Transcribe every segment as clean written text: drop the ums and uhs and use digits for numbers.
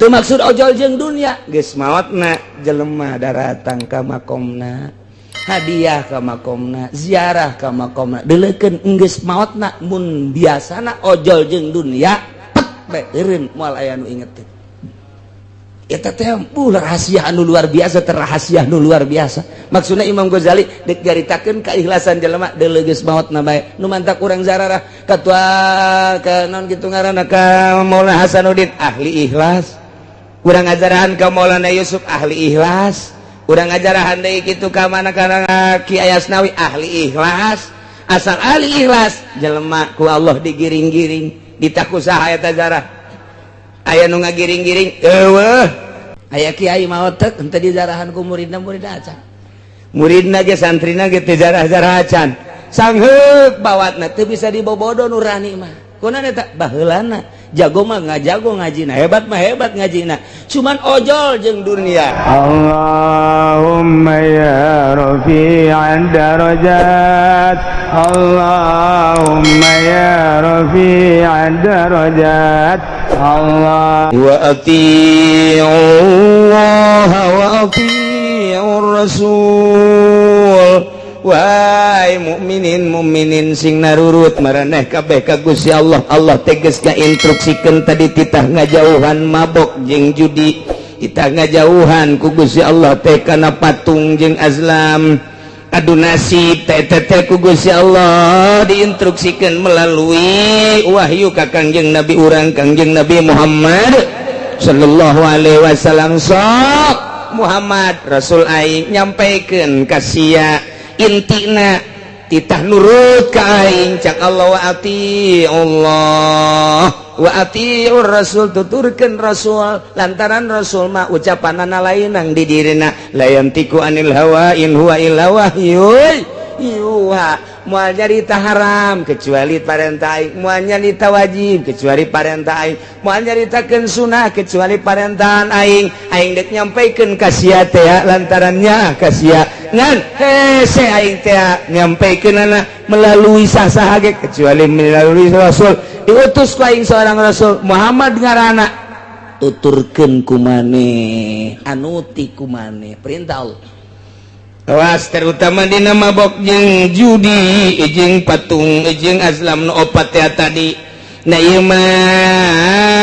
Teu maksud ojol jeung dunia. Geus maotna jelema daratang ka makomna, hadiah ka makomna, ziarah ka makomna. Deuleukeun enggeus maotna, mun biasana ojol jeung dunia pet bae eureun, moal aya nu ingetin. Eta teh rahasia anu luar biasa, terrahasia nu luar biasa. Maksudna Imam Ghazali dek nyaritakeun keikhlasan jelema, deuleu geus maotna bae. Nu mantak urang zararah katua ka naon kitu ngaranna, ka Maulana Hasanuddin, ahli ikhlas. Urang ngazarahan ka Maulana Yusuf, ahli ikhlas. Urang ngajarahan deui kitu ka mana, kana Ki Ayasnawi, ahli ikhlas. Asal ahli ikhlas jelema, ku Allah digiring-giring. Ditaku saha eta zarah? Aya nu ngagiring-giring? Eueuh. Aya kiai maot teh henteu dizarahan ku muridna, muridna acan, muridna ge, santrina ge teu zarah-zarah acan. Sangheuk bawatna, teu bisa dibobodo nurani mah. Kunaon eta? Baheulana jago mah ngajago ngajina, hebat mah hebat ngajina, cuman ojol jeung dunia. اللهم يا رفيع الدرجات، اللهم يا رفيع الدرجات، الله وأطيعوا الله وأطيعوا الرسول. Wahai mukminin mukminin sing narurut maraneh kabeh ka Gusti Allah. Allah tegas instruksikeun tadi, titah ngajauhan mabok jeung judi, titah ngajauhan ku Gusti Allah teh kana patung jeung azlam, adu nasib teh teh. Ku Gusti Allah diinstruksikan melalui wahyu ka Kangjeng Nabi urang, Kangjeng Nabi Muhammad sallallahu alaihi wasallam. Sok Muhammad, Rasul aing nyampaikan ka sia, intina titah nurut ka aing. Cak Allah, wa Allah wa atiur Rasul, tuturkeun Rasul, lantaran Rasul mah ucapanana lain nang di dirina. La yantiqu anil hawa in huwa illa wahyun yuha. Moal nyarita haram kecuali parentah aing, moal nyarita wajib kecuali parentah aing, moal nyaritakeun sunah kecuali parentahan aing. Aing dek nyampaikeun ka sia teh lantarannya ka sia ngan hese aing teh nyampaikeunana melalui sah-sah ge kecuali melalui Rasul. Diutus ku aing seorang Rasul, Muhammad ngaranna, tuturkeun ku maneh, anuti ku maneh perintah Allah. Awas, terutama dina mabok jeung judi jeung patung jeung azlam nu opat ya tadi. Nah, ieu mah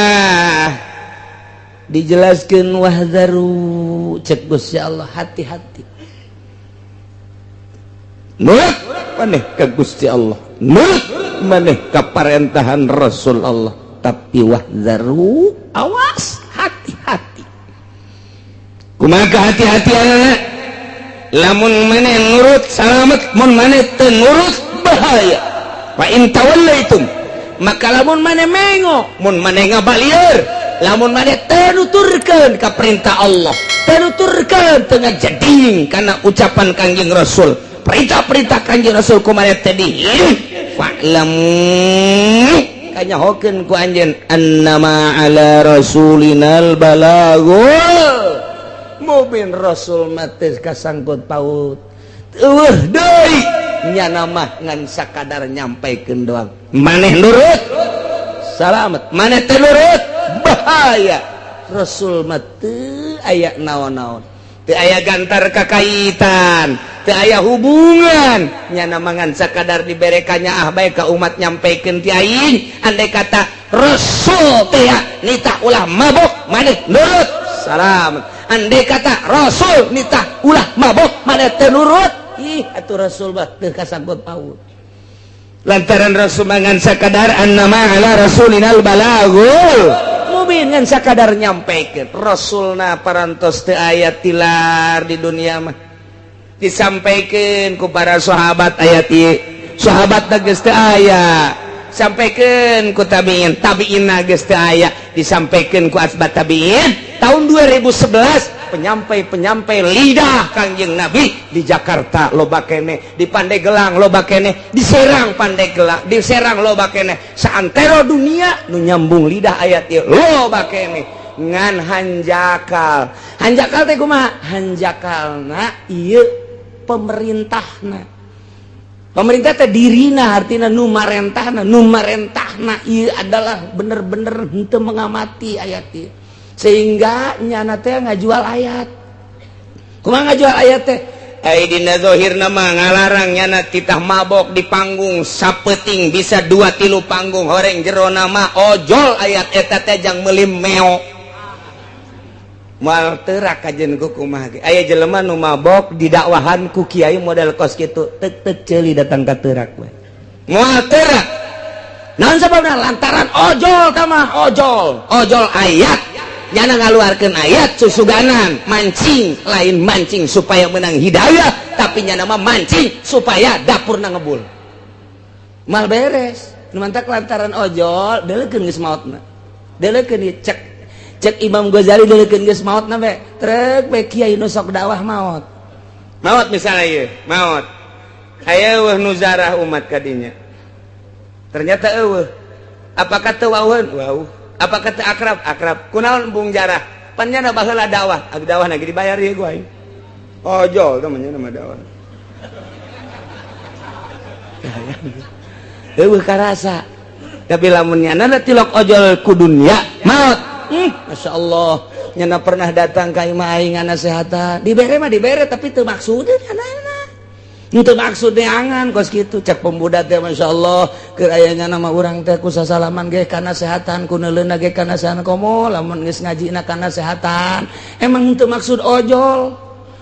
dijelaskeun, wahzaru, cek Gusti Allah, hati-hati. Nurut maneh ka Gusti Allah, nurut maneh ka parentahan Rasul Allah, tapi wahzaru, awas, hati-hati. Kumaha hati-hati anak? Lamun maneh nurut, salamet. Mun maneh teu nurut, bahaya. Fa in tawallaitum, maka lamun maneh mengo, mun maneh ngabalieur, lamun maneh teu nuturkeun ka perintah Allah, teu nuturkeun, teu ngajeding kana ucapan Kangjeng Rasul, perintah-perintah Kangjeng Rasul ku maneh teh di, fa'lamu, kanyahokeun ku anjeun, annama ala rasulinal balagul mubin. Rasul mah teu kasangkut paut, eueuh deui, nyana mah ngan sakadar nyampaikeun doang. Maneh nurut, salamet. Maneh teu nurut, bahaya. Rasul mah teu aya naon-naon, teu aya gantar kakaitan, teu aya hubungan. Nyana mah ngan sakadar diberekannya ah bae ka umat, nyampaikeun ti aing. Andai kata Rasul teh nitah ulah mabok, maneh nurut, salam. Andai kata Rasul nitah ulah mabok, maneh teu nurut, ih atuh Rasul mah teu kasangkut paut, lantaran Rasul ngan sakadar annama ala rasulinal balagul mubin, ngan sakadar nyampaikeun. Rasulna parantos teu aya tilar di dunia mah. Disampaikan ku para sahabat ayat ieu, sahabat geus teu aya, sampaikan ku tabiin, tabiin geus teu aya, disampaikan ku asbat tabiin. Tahun 2011 penyampai-penyampai lidah Kangjeng Nabi di Jakarta loba kene, di Pandeglang loba kene, di Serang, Pandeglang, di Serang loba kene, saantero dunia nu nyambung lidah ayat ieu loba kene. Ngan hanjakal, hanjakal teh kumaha? Hanjakalna ieu pemerintahna, pemerintah teh dirina, artinya nu marentahna, nu marentahna ieu adalah bener-bener henteu mengamati ayat ieu. Sehingga nyana teh ngajual ayat. Kumaha ngajual ayat teh? Ai dina zahirna mah ngalarang nyana titah mabok di panggung sapeting bisa dua tilu panggung, horeng jero nama ojol ayat eta teh jang meuli meo. Moal terak kajen ku kumaha ge. Aya jelema nu mabok didakwahan ku kiai model kos kitu, tek tek ceuli datang ka terak we. Moal terak. Naon sababna? Lantaran ojol tah, ojol, ojol ayat. Nyana ngaluarkeun ayat susuganan mancing, lain mancing supaya menang hidayah, tapi nyana mah mancing supaya dapurna ngebul. Mal beres. Nu mantak lantaran ojol deuleukeun geus maotna. Deuleukeun ieu, cek cek Imam Ghazali, deuleukeun geus maotna be. Trek be kiai nu sok dakwah maot. Maot misalnya ieu, maot. Aya eueuh nu zarah umat kadinya. Ternyata eueuh. Apakah teu wauheun? Wauh. Apakah teu akrab? Akrab. Kunaon embung jarah? Pan nyana baheula dakwah. Abi dakwah lagi dibayar ieu gua aing. Ojol teh mah nyana mah dakwah. Eueuh karasa. Tapi lamun nyana tilok ojol ku dunia, maot. Masya Allah. Nyana pernah datang ka imah aing ngasehatan. Dibere mah dibere, tapi teu maksudnya nyana. Teu maksud neangan kos kitu. Cek pemuda teh, Masya Allah, keur aya nyana mah urang teh ku sasalaman ge kana sehatan, ku neuleuna ge kana sehatan, komo lamun geus ngajina kana sehatan. Emang teu maksud ojol,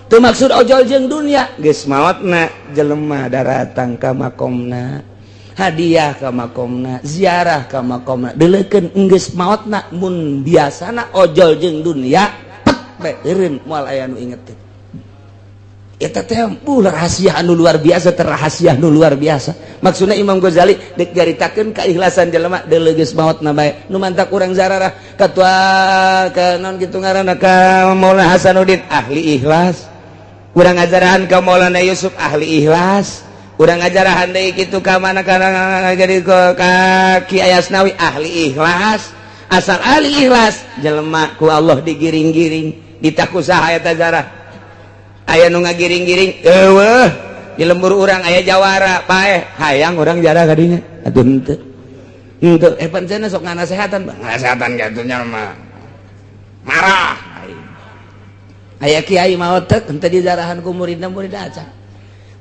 teu maksud ojol jeung dunia. Geus maotna jelema daratang ka makomna, hadiah ka makomna, ziarah ka makomna, deuleukeun geus maotna. Mun biasana ojol jeung dunia, pet bae eureun, moal aya nu inget teh. Eta teh rahasia anu luar biasa, terrahasia anu luar biasa. Maksudna Imam Ghazali dek nyaritakeun keikhlasan jelema, deuleu geus maotna bae. Nu mantak urang zararah katua ka naon kitu ngaranna, ka Maulana Hasanuddin, ahli ikhlas. Urang ngajarahan ka Maulana Yusuf, ahli ikhlas. Urang ngajarahan deui kitu ka mana kana jadi ka Ki Ayasnawi, ahli ikhlas. Asal ahli ikhlas jelema ku Allah digiring-giring, ditaku saha eta zarah. Aya nu ngagiring-giring eueuh di lembur urang aya jawara paeh, hayang urang jarah kadinya atuh henteu henteu. Eh, pancen sok nganasehatan, ngasehatan kitu nya mah marah. Aya kiai maot teh henteu dijarahan ku muridna, murid acan,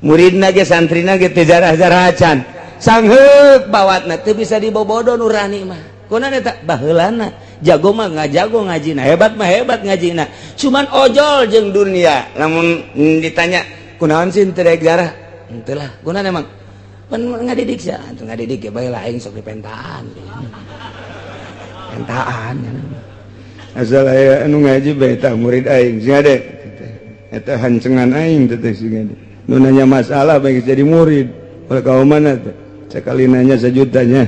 muridna ge, santrina ge teu jarah-jarah acan. Sangheuk bawatna, teu bisa dibobodo nurani mah. Kunaon eta? Baheulana jago mah ngajago ngajina, hebat mah hebat ngajina, cuman ojol jeung dunia. Lamun ditanya kunaon sih teu daek jarah, henteu lah. Kunaon emang? Pan ngadidik sia atuh, ngadidik ge bae lah, aing sok dipentaan pentaan. Asal aya anu ngaji bae, tah murid aing sing ade eta, hancengan aing teh sing ade nu nanya masalah bae jadi murid. Kalau kau mana teh sekali nanya sejutanya.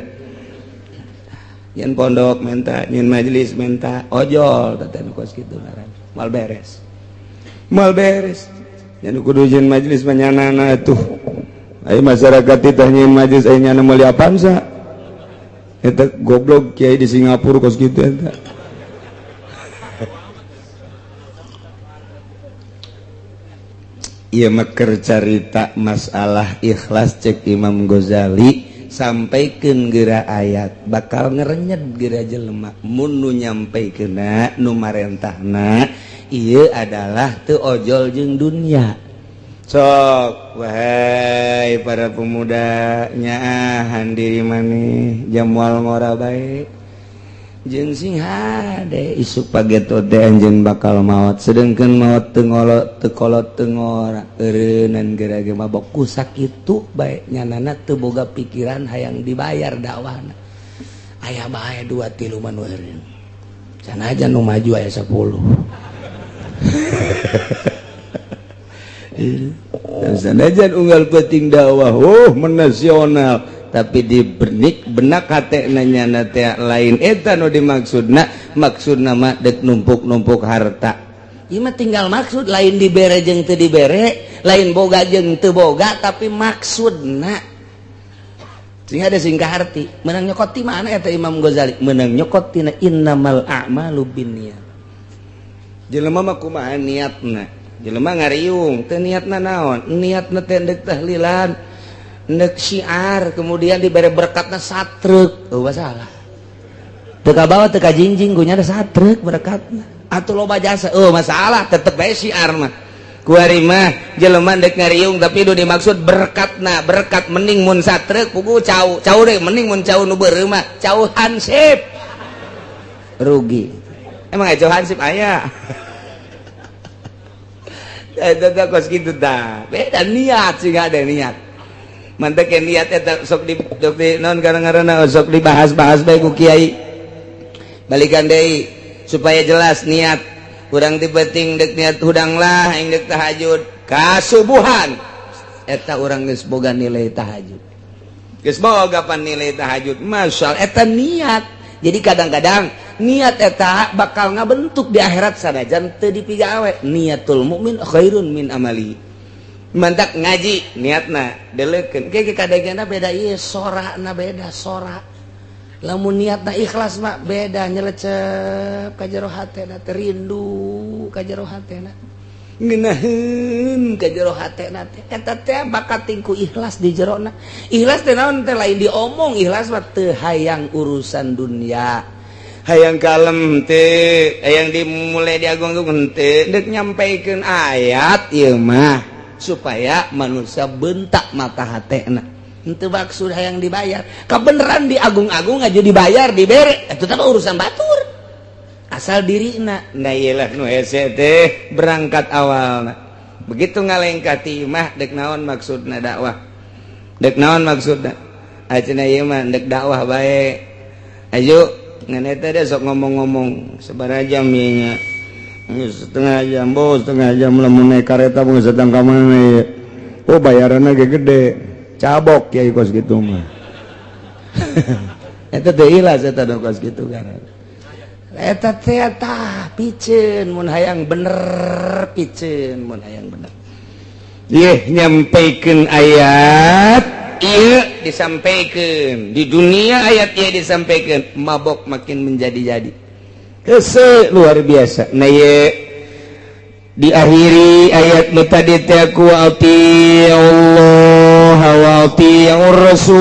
Nyen pondok menta, nyen majelis menta, ojol teh nu kos kitu ngaran. Mal beres, mal beres. Nya nu kudu nyen majelis mah nyanana tuh. Aya masyarakat titah nyen majelis, aya nyana meuli Avanza. Eta goblok kiai di Singapura kos kitu eta. Ieu mah keur carita masalah ikhlas. Cek Imam Ghazali, sampaikan geura ayat bakal ngerenyet geura jelema mun nu nyampaikeunna, nu marentahna ieu adalah teu ojol jeung dunia. Sok wahai para pemuda, nyaahan diri maneh jamual ngora bae jeung sing hade. Isuk pageto teh anjeun bakal maot, sedengkeun maot teu ngolot, teu kolot, teu ngora, eureunnan geura ge mabok. Ku sakitu bae nyanana teu boga pikiran hayang dibayar dakwahna. Aya bae dua tilu mah nu eureun, sanajan nu maju aya 10. Sanajan unggal penting dakwah, oh, menasional, tapi di benik benak hate nanya teh lain eta nu dimaksudna. Maksudna mah dek numpuk-numpuk harta. Ieu mah tinggal maksud, lain dibere jeung teu dibere, lain boga jeung teu boga, tapi maksudna sehingga ada singkah arti. Menang nyokot ti mana eta Imam Ghazali? Menang nyokot tina innamal a'malu binniyat. Jelema mah kumaha niatna. Jelema ngariung teu niatna naon? Niatna teh deuk tahlilan, deuk syiar, kemudian dibere berkatna satruk, eueuh masalah. Teu kabawa, teu kajingjing, ku nya ada satrek berkatna atuh loba jasa. Oh, masalah tetep bae syiar mah. Kuari mah jelema dek ngariung, tapi itu dimaksud berkatna, berkat mending mun satrek pugu cau cau deh, mending mun cau nu beureum mah cau hansip rugi. Emang aya cau hansip? Aya. Eta kos kitu tah, beda niat sih, ada niat mantek niat eta sok di sok di naon kadang-kadang sok dibahas-bahas bae ku kiai. Balikan deui supaya jelas niat. Kurang ti penting dek niat hudang lah, aing dek tahajud kasubuhan, eta urang geus boga nilai tahajud, geus boga pan nilai tahajud. Masya, eta niat. Jadi kadang-kadang niat eta bakal ngabentuk di akhirat sanajan teu dipigawe. Niatul mukmin khairun min amali. Mantak ngaji niatna deleukeun ke kadangna beda ieu, sorana beda sora. Lamun niatna ikhlas mah beda, nyelecep ka jero hatena teh, rindu ka jero hatena, ngeunaheun ka jero hatena teh. Eta teh bakat tingku ikhlas di jerona. Ikhlas teh naon teh? Lain diomong. Ikhlas mah teu hayang urusan dunia, hayang kalem teh, hayang dimulai diagung-agung teh, dek nyampaikeun ayat ieu mah supaya manusia bentak mata hatena. Itu maksud hayang dibayar. Kebenaran diagung-agung aja dibayar, dibere, itu tak urusan batur, asal dirina. Nah, iyalah nu hese teh berangkat awal begitu ngalengkah ti imah, dek naon maksudna dakwah, dek naon maksudna? Acenah ieu mah dek dakwah bae. Ayo ngan eta deh sok ngomong-ngomong sabaraha jam ieu nya? Setengah jam, bos, setengah jam. Lamun naik kareta mau sedang ka mana ya? Oh, bayaranna ge gede. Cabok kiai kos gitu mah. Eta teh ikhlas, eta kos gitu kan. Eta teh tah piceun mun hayang bener, piceun mun hayang bener. Yeh, nyampaikan ayat ieu disampaikan di dunia, ayat ieu disampaikan, mabok makin menjadi-jadi. Hese luar biasa. Nah, ye diakhiri ayat nu tadi teh ku Allah wa atiur rasul,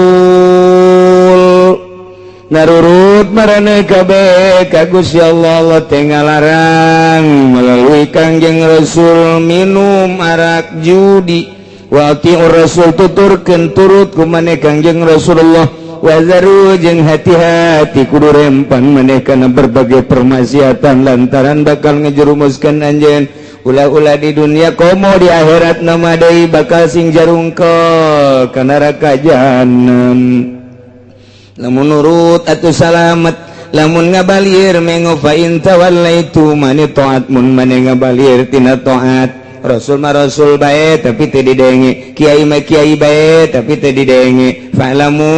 narurut marane kabeh ka Gusti Allah. Allah teh ngalarang melalui Kangjeng Rasul minum arak, judi. Wa atiur rasul, tuturkeun turut ku maneh Kangjeng Rasulullah. Wazaru, jeung hati-hati, kudu rempan maneh kana berbagai permaksiatan, lantaran bakal ngejerumuskan anjeun ulah-ulah di dunia komo di akhirat nama deui bakal sing jarungkel ka neraka jahanam. Lamun nurut atuh salamet, lamun ngabalir mengo. Fa in tawallaitu mani taat, mun mane ngabalir tina taat Rasul mah, Rasul bae tapi teu didenge, kiai mah kiai bae tapi teu didenge, fa'lamu,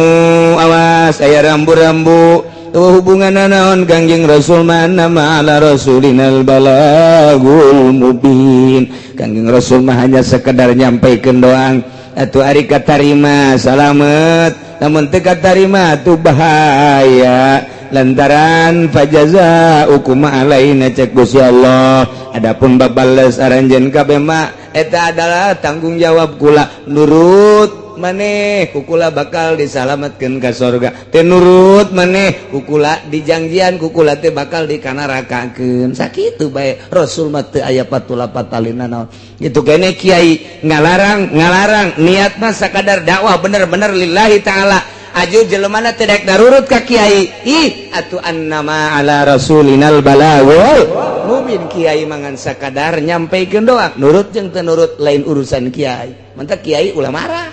awas aya rambu-rambu. Tuh hubungan naon? Kangjeng Rasul mah nama ala rasulinal balagul mubin. Kangjeng Rasul mah hanya sekedar nyampaikan doang. Atuh ari katarima salamet, namun teu katarima tuh bahaya, lantaran fajaza hukum alaina cek Gusti Allah. Adapun babales aranjeun kabeh mah eta adalah tanggung jawab kula. Nurut maneh kukula bakal disalamatkan ke sorga, teu nurut maneh kukula dijangjian kukula teh bakal dikanarakakeun. Sakitu bae Rasul mah, teu aya patula patalina naon itu kene. Kiai ngalarang ngalarang, niat mah sakadar dakwah bener-bener lillahi ta'ala. Aju jelemana tidak darurut ka kiai, ih atuh annama ala rasulinal balagul mubin. Kiai mangan sakadar nyampaikeun doang, nurut jeung teu nurut lain urusan kiai. Mantak kiai ulah marah,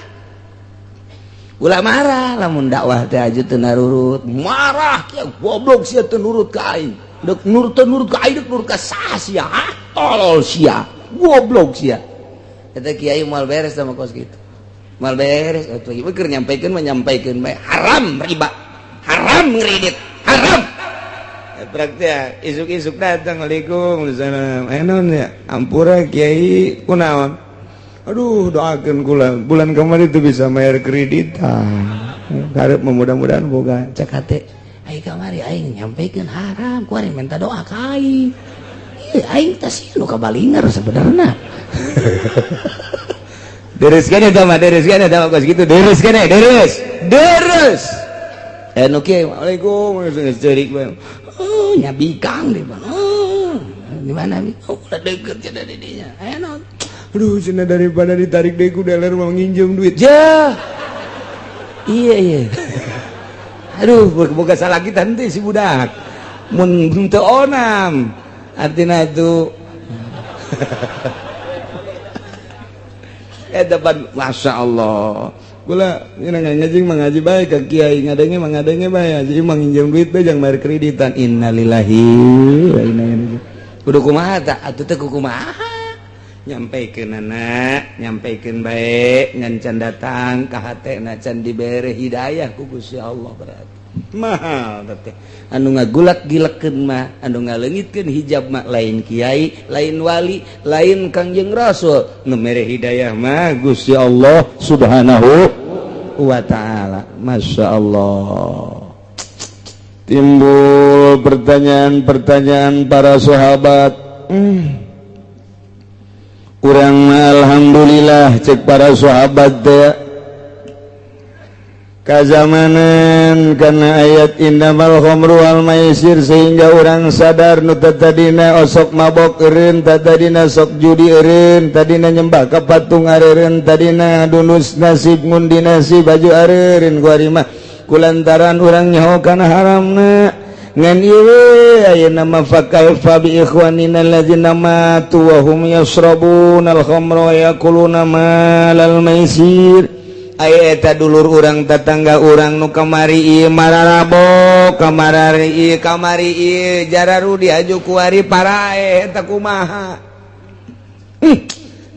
ulah marah lamun dakwah teh aju teu narurut. Marah kiai, goblok sia, teu nurut ka aing. Dek nurut, teu nurut ka aing, dek nurut ka saha sia? Ah, tolol sia, goblok sia. Eta kiai moal beres sama kos kitu, moal beres atuh. Ieu keur nyampaikeun mah nyampaikeun bae. Haram riba, haram ngredit, haram. Praktik isuk-isuk datang, "Waalaikumsalam." "Eh, naon ya?" "Ampura kiai." "Kunaon?" "Aduh, doakan kula, bulan kemarin itu bisa bayar kredit." Karep mudah-mudahan boga. Cek hate aing kamari aing nyampaikeun haram, kuari minta doa ka aing. Ieu aing teh sih nu kabalingar sebenarnya. Deres kan eta mah, deres kan eta mah kos kitu, deres kan, deres. Deres. Anu kieu, "Assalamualaikum," geus ceurik bae. Oh, nya bikang di mana? Oh, di mana? Oh, udah deket ya dari dinya. Aya naon? Aduh, cenah, daripada ditarik deui ku dealer mau nginjem duit. Ja. Iya. Aduh, boga salah kita henteu si budak. Mun teu onam. Artina itu depan, Masya Allah. Kula ngaji mengaji bae ke kiai, ngadenge mengadenge bae, jadi menginjam duit bae jangan bayar kreditan. Innalillahi wa inna ilaihi. Kudu kumaha tah atuh teh? Kumaha nyampaikan anak, nyampaikan bae, ngan can datang ka hatena, can dibere hidayah ku Gusti Allah. Berarti mahal teh anu ngagulak gilekeun mah, anu ngaleungitkeun hijab mah lain kiai, lain wali, lain Kangjeng Rasul. Nu mere hidayah mah Gusti Allah Subhanahu wa Ta'ala. Masya Allah. Timbul pertanyaan-pertanyaan para sahabat. Kurang, alhamdulillah, cek para sahabat teh kazamanan karena ayat innamal khamru wal maisir, sehingga orang sadar nu tadina osok mabok eureun, tadina sok judi eureun, tadina nyembah ka patung areureun, tadina dunus nasib, ngundi nasib baju areureun ku ari mah kulantaran urang nyaho kana haramna. Ngan ieu ayeuna mah, fakaifa bi ikhwanina alladzina matu wa hum yashrabuna al-khamra wa yakuluna malal maisir? Aya eta dulur urang, tetangga urang nu kamari ieu mararabok, kamari ieu, kamari ieu jararudi aju kuari parae, eta kumaha?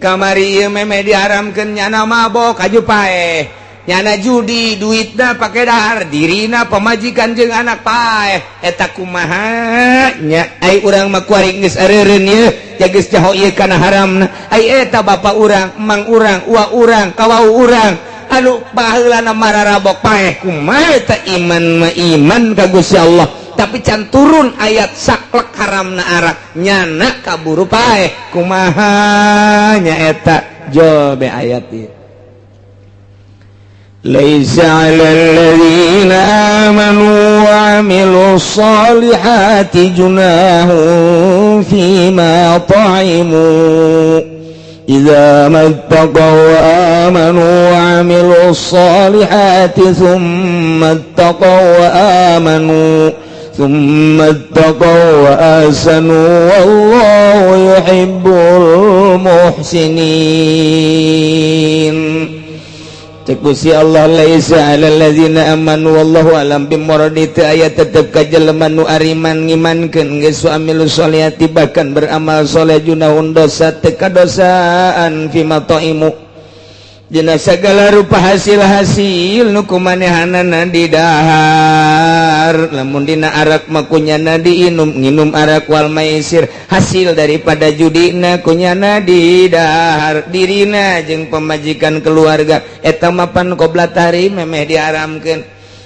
Kamari ieu meme diharamkeun, nyana mabok aju paeh, nyana judi, duitna pake dahar, dirina, pamajikan jeung anak paeh, eta kumaha nya? Ai urang mah kuari geus areureun ieu ya, geus jaho ieu kana haramna. Ai eta bapak urang, emang urang, uwa urang, kawau urang anu baheulana mararabok paeh, kumaha eta? Iman mah iman ka Gusti Allah, tapi can turun ayat saklek haramna arak, nyana kaburu paeh, kumaha nya eta? Jobe ayat ieu. ليس على الذين آمنوا وعملوا الصالحات جناح فيما طعموا إذا ما اتقوا وآمنوا وعملوا الصالحات ثم اتقوا وآمنوا ثم اتقوا وأحسنوا والله يحب المحسنين. Cek Gusti Allah, laisa alal ladzina amanu, wallahu alam bimuradi, teu aya tetep ka jelema nu ariman, ngimankeun geus, amilu sholihati, bahkan beramal soleh, junahun dosa, teu kadosaan, fima thaimu, dina segala rupa hasil-hasil nu kumanehanana didahar. Lamun dina arak mah kunyana diinum, nginum arak, wal maisir, hasil daripada judina kunyana didahar, dirina jeung pemajikan, keluarga, eta mapan qobla tahrim, memeh diharamkeun.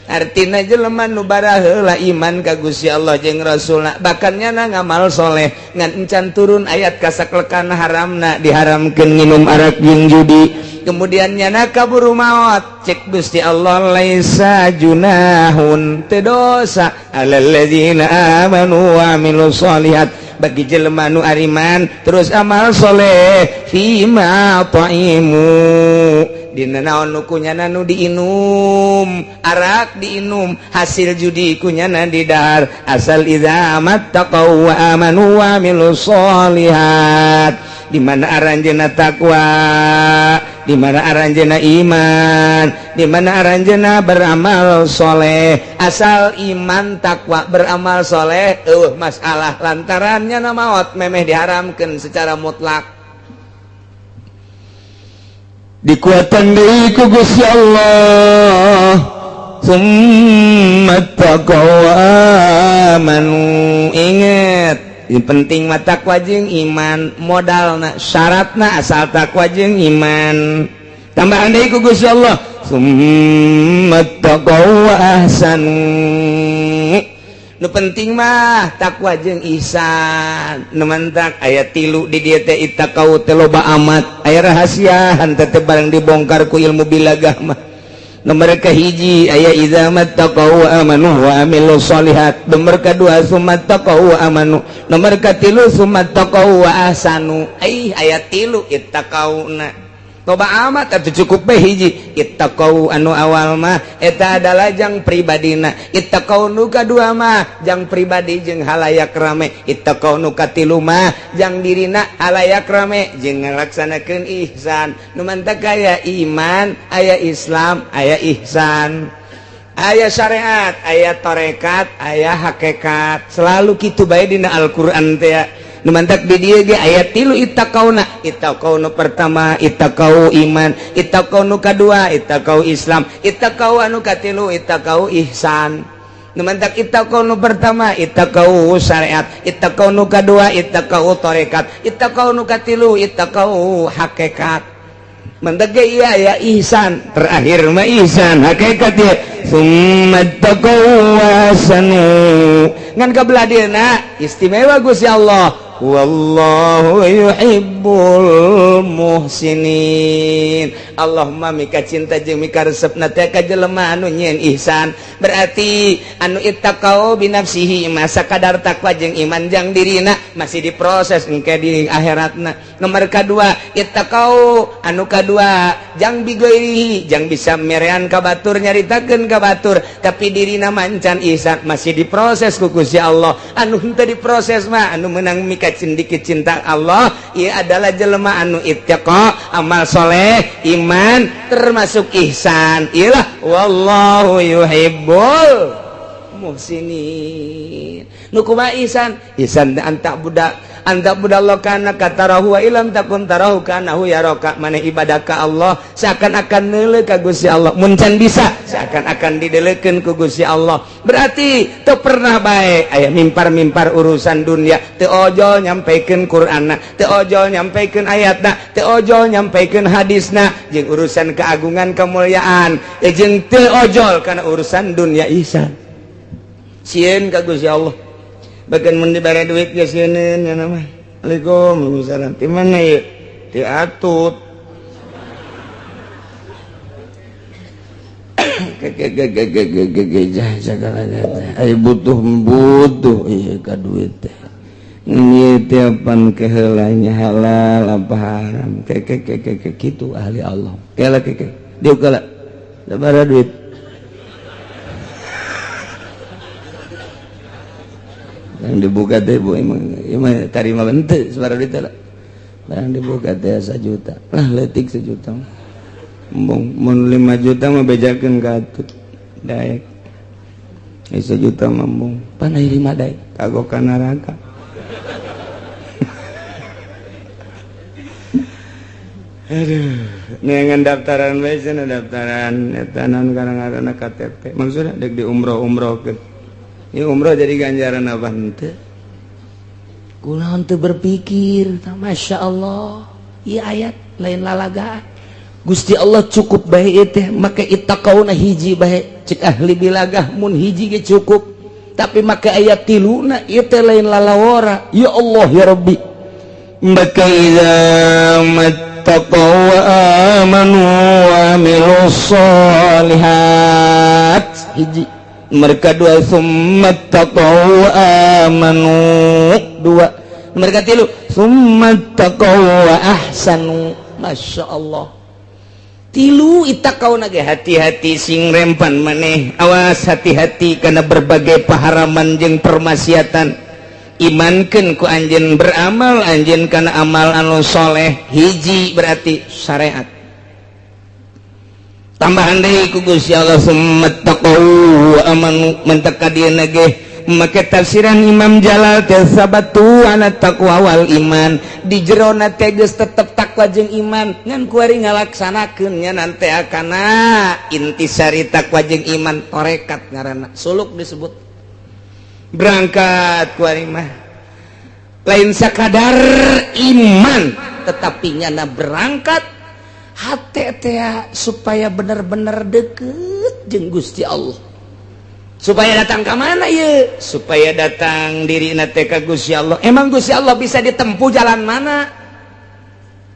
Artina jelema nu baraheula iman ka Gusti Allah jeung Rasulna, bahkan nyana ngamal soleh, ngan encan turun ayat kasaklekan haramna, diharamkeun nginum arak jeung judi, kemudian nyana kaburu maot, cek Gusti Allah, laisa junahun, teu dosa, alal ladzina amanu wa amilus solihat, bagi jelema nu ariman terus amal soleh, fima thaimu, dina naon nu kunyana nu diinum, arak diinum, hasil judi kunyana didahar, asal idza mattaqau wa amanu wa amilus solihat. Di mana aranjeuna takwa, di mana aranjeuna iman, di mana aranjeuna beramal soleh. Asal iman, takwa, beramal soleh, eueuh masalah lantarannya na maot memeh diharamkeun secara mutlak. Dikuatan deui ku Gusti Allah, summa taqaw amanu. Inget, yang penting mah takwa jeung iman modalna, syaratna asal takwa jeung iman. Tambahan deui ku Gusti Allah, summa taqaw wa ahsanu. Nu penting mah takwa jeung ihsan. Nu mantak aya tilu di dieu teh, ittaqau teh loba amat, aya rahasia henteu teh barang dibongkar ku ilmu bilagah mah. Nomor kahiji aya idza mattaqau wa amanu wa amilus sholihat. Nomor kadua summa taqau wa amanu. Nomor katilu summa taqau wa ahsanu. Ai aya tilu ittaqauna. Loba amat atuh cukup bae hiji ittaqau anu awal mah eta adalah jang pribadina. Ittaqau nu kadua mah jang pribadi jeung halayak rame. Ittaqau nu katilu mah jang dirina halayak rame jeung ngalaksanakeun ihsan. Nu mantak aya iman, aya Islam, aya ihsan, aya syariat, aya tarekat, aya hakikat. Selalu kitu bae dina Al-Qur'an teh. Nu mantak di dieu ge aya tilu ittaqauna. Ittaqau nu pertama ittaqau iman, ittaqau nu kadua ittaqau Islam, ittaqau anu katilu ittaqau ihsan. Nu mantak ittaqau nu pertama ittaqau syariat, ittaqau nu kadua ittaqau tarekat, ittaqau nu katilu ittaqau hakikat. Mantak ge ieu aya ihsan, terakhir mah ihsan hakikat ieu. Summa taqau wa ahsanu. Ngan kabelah dieuna istimewa Gusti Allah. Wallahu yuhibbul muhsinin. Allahumma mika cinta jeung mika resepna teh ka jelema anu nyieun ihsan. Berarti anu ittaqau binafsihi masa kadar takwa jeung iman jang dirina masih diproses engke di akhiratna. Nomor kadua ittaqau anu kadua jang bigoirihi jang bisa merean ka batur nyaritakeun ka batur tapi dirina mancan ihsan masih diproses ku Gusti Allah. Anu henteu diproses mah anu menang mika cindiki cinta Allah ia adalah jelema anu ittaqa amal soleh iman termasuk ihsan. Iyalah wallahu yuhibbul muhsinin. Nu kumaha ihsan? Ihsan anta budak anta budallah kana katarahu wa ilam takun tarahu kanahu yaraka. Maneh ibadah ka Allah seakan-akan neuleuh ka Gusti Allah. Mun can bisa seakan-akan didelekeun ku Gusti Allah. Berarti teu pernah bae aya mimpar-mimpar urusan dunia, teu ojol nyampaikan Qur'anna, teu ojol nyampaikan ayatna, teu ojol nyampaikan hadisna jeung urusan keagungan kemuliaan, jeung teu ojol kana urusan dunia ihsan. Sieun ka Gusti Allah. Bahkan mun dibere duit ge sieun nya mah. Assalamualaikum, waalaikumsalam. Ti mana ieu? Ti Atut. Butuh butuh ka duit teh. Ini tiapan kehelanya halal apa haram. Keke keke keke kitu ahli Allah. Kela keke. Dieu kela. Sabaraha duit? Yang dibuka teh bu emang emang tarima henteu sabaraha duit teh lah. Barang dibuka teh 1 juta. Lah leutik 1 juta. Embung mun 5 juta mah bejakeun ka Atut. Daek. 1 juta mah embung. Pan aya 5 daek kagok ka neraka. Aduh, neangan daftaran bae cenah daftaran eta naon ngaranna KTP. Maksudna deuk di umroh-umrohkeun. Ieu umroh jadi ganjaran apa henteu? Kunaon teu berpikir, Masya Allah. Ieu ayat lain lalagaan. Gusti Allah cukup bae ieu teh make ittaqauna hiji bae. Cek ahli bilagah mun hiji ge cukup. Tapi make ayat tiluna ieu teh lain lalawara. Ya Allah ya Rabbi. Maka idza mattaqaw wa amanu wa amilus sholihat. Hiji. Mereka dua summa taqaw wa amanu. Dua. Mereka tilu summa taqaw wa ahsanu. Masya Allah. Tilu ittaqauna ge hati-hati sing rempan maneh. Awas hati-hati karena berbagai paharaman jeung permaksiatan. Imankeun ku anjeun beramal anjeun kana amal anu soleh. Hiji berarti syariat. Tambahan deui ku Gusti Allah summa taqaw wa amanu mentak ka dieuna ge make tafsiran Imam Jalal teh sabatu ana taqwa wal iman di jerona teh geus tetep takwa jeung iman ngan kuari ngalaksanakeun nya nanti akana intisari takwa jeung iman tarekat ngaranna suluk disebut berangkat kuari mah lain sakadar iman tetapi nyana berangkat hate teh supaya bener-bener deket jeung Gusti Allah. Supaya datang ke mana ye? Supaya datang diri teh ka Gusti Allah. Emang Gusti Allah bisa ditempuh jalan mana?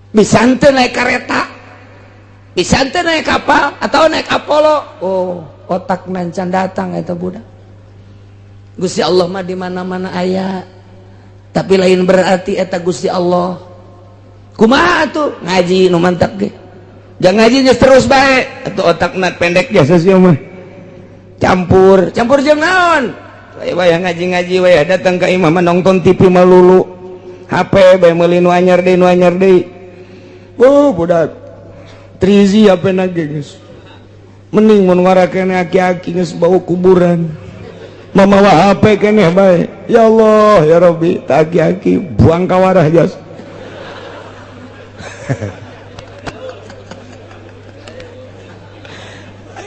Bisa henteu naik kereta? Bisa teh naik kapal atau naik Apollo. Oh, otak nancan datang eta budak. Gusti Allah mah di mana-mana aya. Tapi lain berarti eta Gusti Allah. Kumaha tuh ngaji nu mantap ge. Jangan ngaji terus bae atau otakna pendek biasa sih mah. Campur, campur jeung naon? Wayah ngaji-ngaji wayah datang ke imah nonton TV melulu. HP bae meuli nu anyar deui, nu anyar deui. Oh, budak. Trizi HP na ge geus. Mending mun ngora keneh aki-aki geus bau kuburan. Mamawa HP keneh bae. Ya Allah, ya Rabbi, tak aki-aki buang kawarah jas.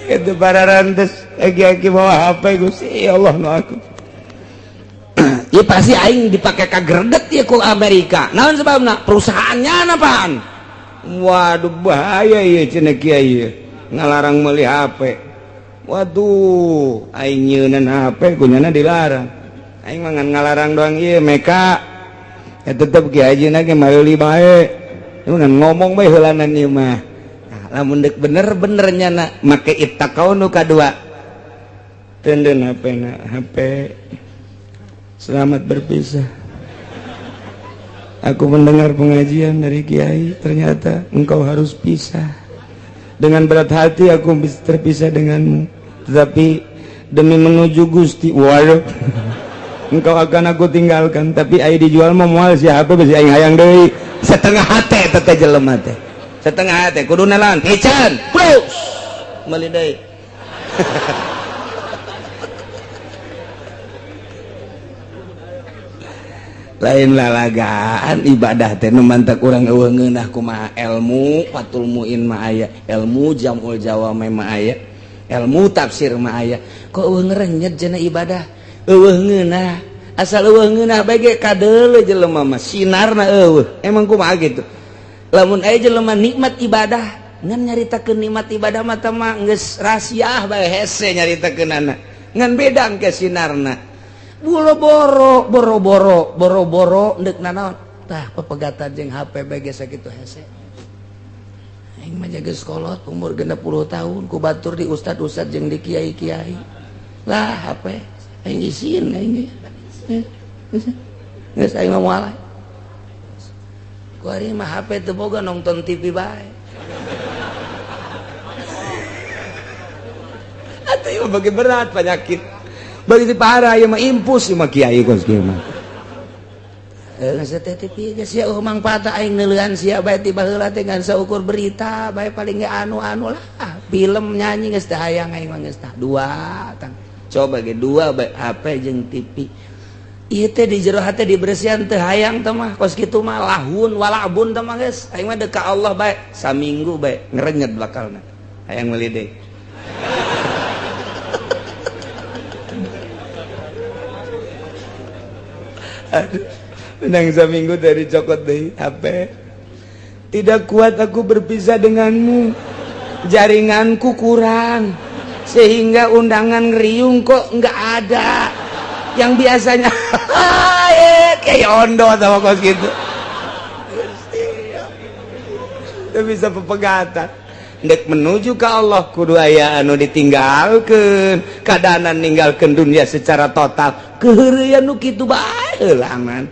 Itu para rantes aki-aki bawa HP Gusti ya Allah nu aku. Ya pasti aing dipakai kagredet ya ku Amerika. Naon sebabna? Perusahaannya apaan? Waduh bahaya ya cenah kiai ngalarang meuli HP. Waduh, aing nyeunan HP kunyana dilarang. Aing mah ngan ngalarang doang ieu meka. Ya tetep kiai haji ge meuli bae. Ngan ngomong bae heulanan ieu mah. Nah, lamun deuk bener-bener nyana make ittaqau nu kadua. Tenden HP na, HP selamat berpisah. Aku mendengar pengajian dari kiai, ternyata engkau harus pisah. Dengan berat hati aku terpisah denganmu, tetapi demi menuju Gusti, waduh, engkau akan aku tinggalkan. Tapi ai dijual mah moal siapa besi aing hayang deui. Setengah hate teh jelema teh. Setengah hate kudu nalan pican. Plus meuli deui. Lain lalagaan ibadah teh nu mantak urang eueuh ngeunah kumaha ilmu Fathul Muin mah aya, ilmu Jamul Jawami mah aya, ilmu tafsir mah aya. Kok eueuh ngerenyet cenah ibadah? Eueuh ngeunah. Asal eueuh ngeunah bae ge kadeuleu jelema mah sinarna eueuh. Emang kumaha gitu? Lamun aya jelema nikmat ibadah, ngan nyaritakeun nikmat ibadah mah teh mah geus rahasiah bae hese nyaritakeunana. Ngan beda engke sinarna. Bolo boro boro boro boro boro ndek nanaon tah pepegatan jeung HP bae geus sakitu hese. Aing mah jaga sekolot umur 60 tahun ku batur di ustad-ustad jeung di kiai-kiai. Lah HP aing isin aing. Geus aing mah moal. Ku ari mah HP teu boga nonton TV bae. Atuh ieu bagi berat penyakit. Begitu parah ya mah impus ya mah kiai kos kieu mah. Geus teh TV geus sia mangfaat aing neuleuan sia bae ti baheula teh ngan saukur berita bae paling ge anu-anu lah. Film nyanyi geus teh hayang aing mah geus tah dua tang. Coba ge dua bae HP jeung TV. Ieu teh di jero hate dibersihan teh hayang teh mah kos kitu mah lahun walabun teh mah geus. Aing mah deuk ka Allah bae saminggu bae ngerenyet bakalna. Hayang meuli deui. Aduh, menang seminggu dari cokot deh HP. Tidak kuat aku berpisah denganmu. Jaringanku kurang sehingga undangan ngeriung kok nggak ada. Yang biasanya kayak ondo sama kos gitu. Itu bisa pepegatan. Ndek menuju ke Allah kudu aya anu ditinggalkeun, kadanan ninggalkeun dunia secara total. Keheureuyan nu kitu bae heulangan.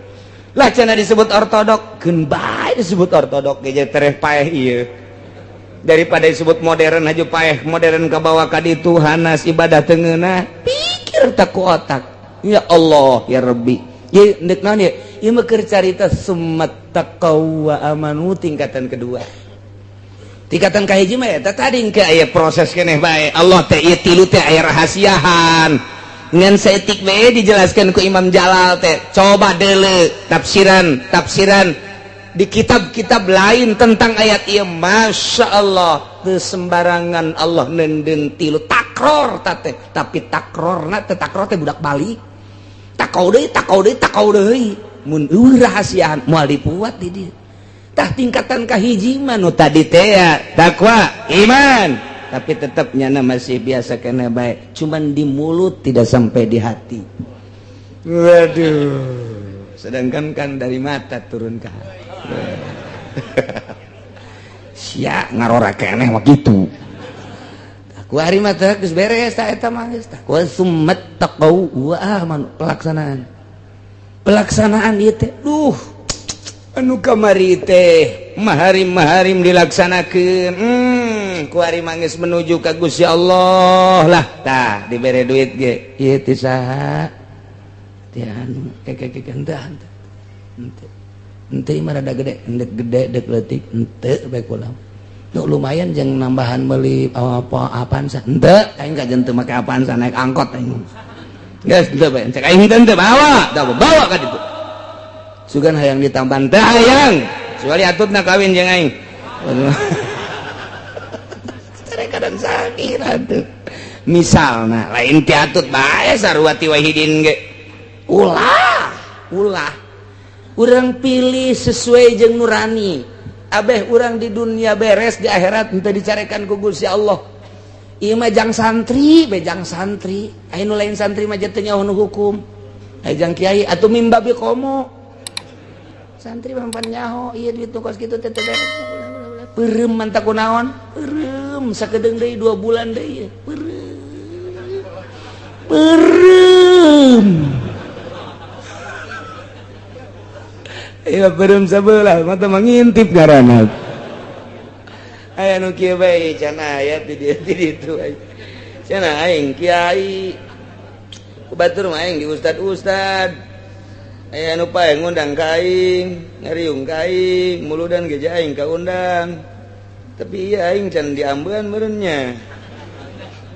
Lah cenah disebut ortodok, keun bae disebut ortodok ge tereh paeh ieu. Daripada disebut modern aja paeh, modern kabawa ka ditu hanas ibadah teu ngeunah. Pikir tak ku otak. Ya Allah ya Rabbi. Ieu ndek naon ieu? Ieu mah keur carita summat taqaw wa amanu tingkatan kedua. Tingkatan kahiji mah eta tadi engke aya proses keneh bae. Allah teh ieu tilu teh aya rahasiahan. Ngan saeutik bae dijelaskan ku Imam Jalal teh. Coba deuleu tafsiran, tafsiran di kitab-kitab lain tentang ayat ieu. Masya Allah, teu sembarangan Allah neundeun tilu takror ta teh, tapi takrorna teh takror teh budak balik. Takau deui, takau deui, takau deui. Mun eueuh rahasiaan moal dipuat di dieu. Tah tingkatan kahiji mah nu tadi teh ya, takwa, iman, tapi tetap nyana masih biasa kena baik, cuman di mulut tidak sampai di hati. Waduh, sedangkan kan dari mata turun ke hati. Sia ngarora keneh mah kitu. Ku ari mah teh geus beres ta eta mah geus tah. Wa summat taqau wa amanu, pelaksanaan. Pelaksanaan ieu teh duh anu kamari teh maharim-maharim dilaksanakeun. Ku ari mah geus menuju ka Gusti Allah lah tah dibere duit ge. Ieu teh saha? Teh anu keke henteu henteu. Henteu. Henteu mah rada gede, endek gede dek leutik henteu bae kula. Nu lumayan jeung nambahan meuli apa Avanza. Henteu, aing kajen teu make Avanza, naik angkot aing. Geus henteu bae, cek aing henteu bawa, tah bawa ka ditu. Sugan hayang ditambahan teh hayang. Kecuali atutna kawin jeung aing. Kadang sakit atuh. Misalna lain ti atut bae sarua ti Wahidin ge. Ulah, ulah. Urang pilih sesuai jeung nurani. Abeh urang di dunia beres, di akhirat henteu dicarekan ku Gusti Allah. Ieu mah jang santri, be jang santri. Aya nu lain santri mah teu nyaho nu hukum. Aya jang kiai atuh mimbabi komo. Santri mah pan nyaho, ieu duit nu kos kitu teh teu beres. Peureum mantap kunaon? Peureum sakedeung deui 2 bulan deui. Peureum. Peureum. Iya peureum sabelah mata mangintip ngaranna. Aya nu kieu bae cenah aya di dieu di ditu. Cenah aing kiai. Ku batur mah aing di ustad-ustad. Aya nu pae ngundang ka aing, ngariung ka aing, muludan ge aing kaundang. Tapi ieu aing can diambean meureun nya.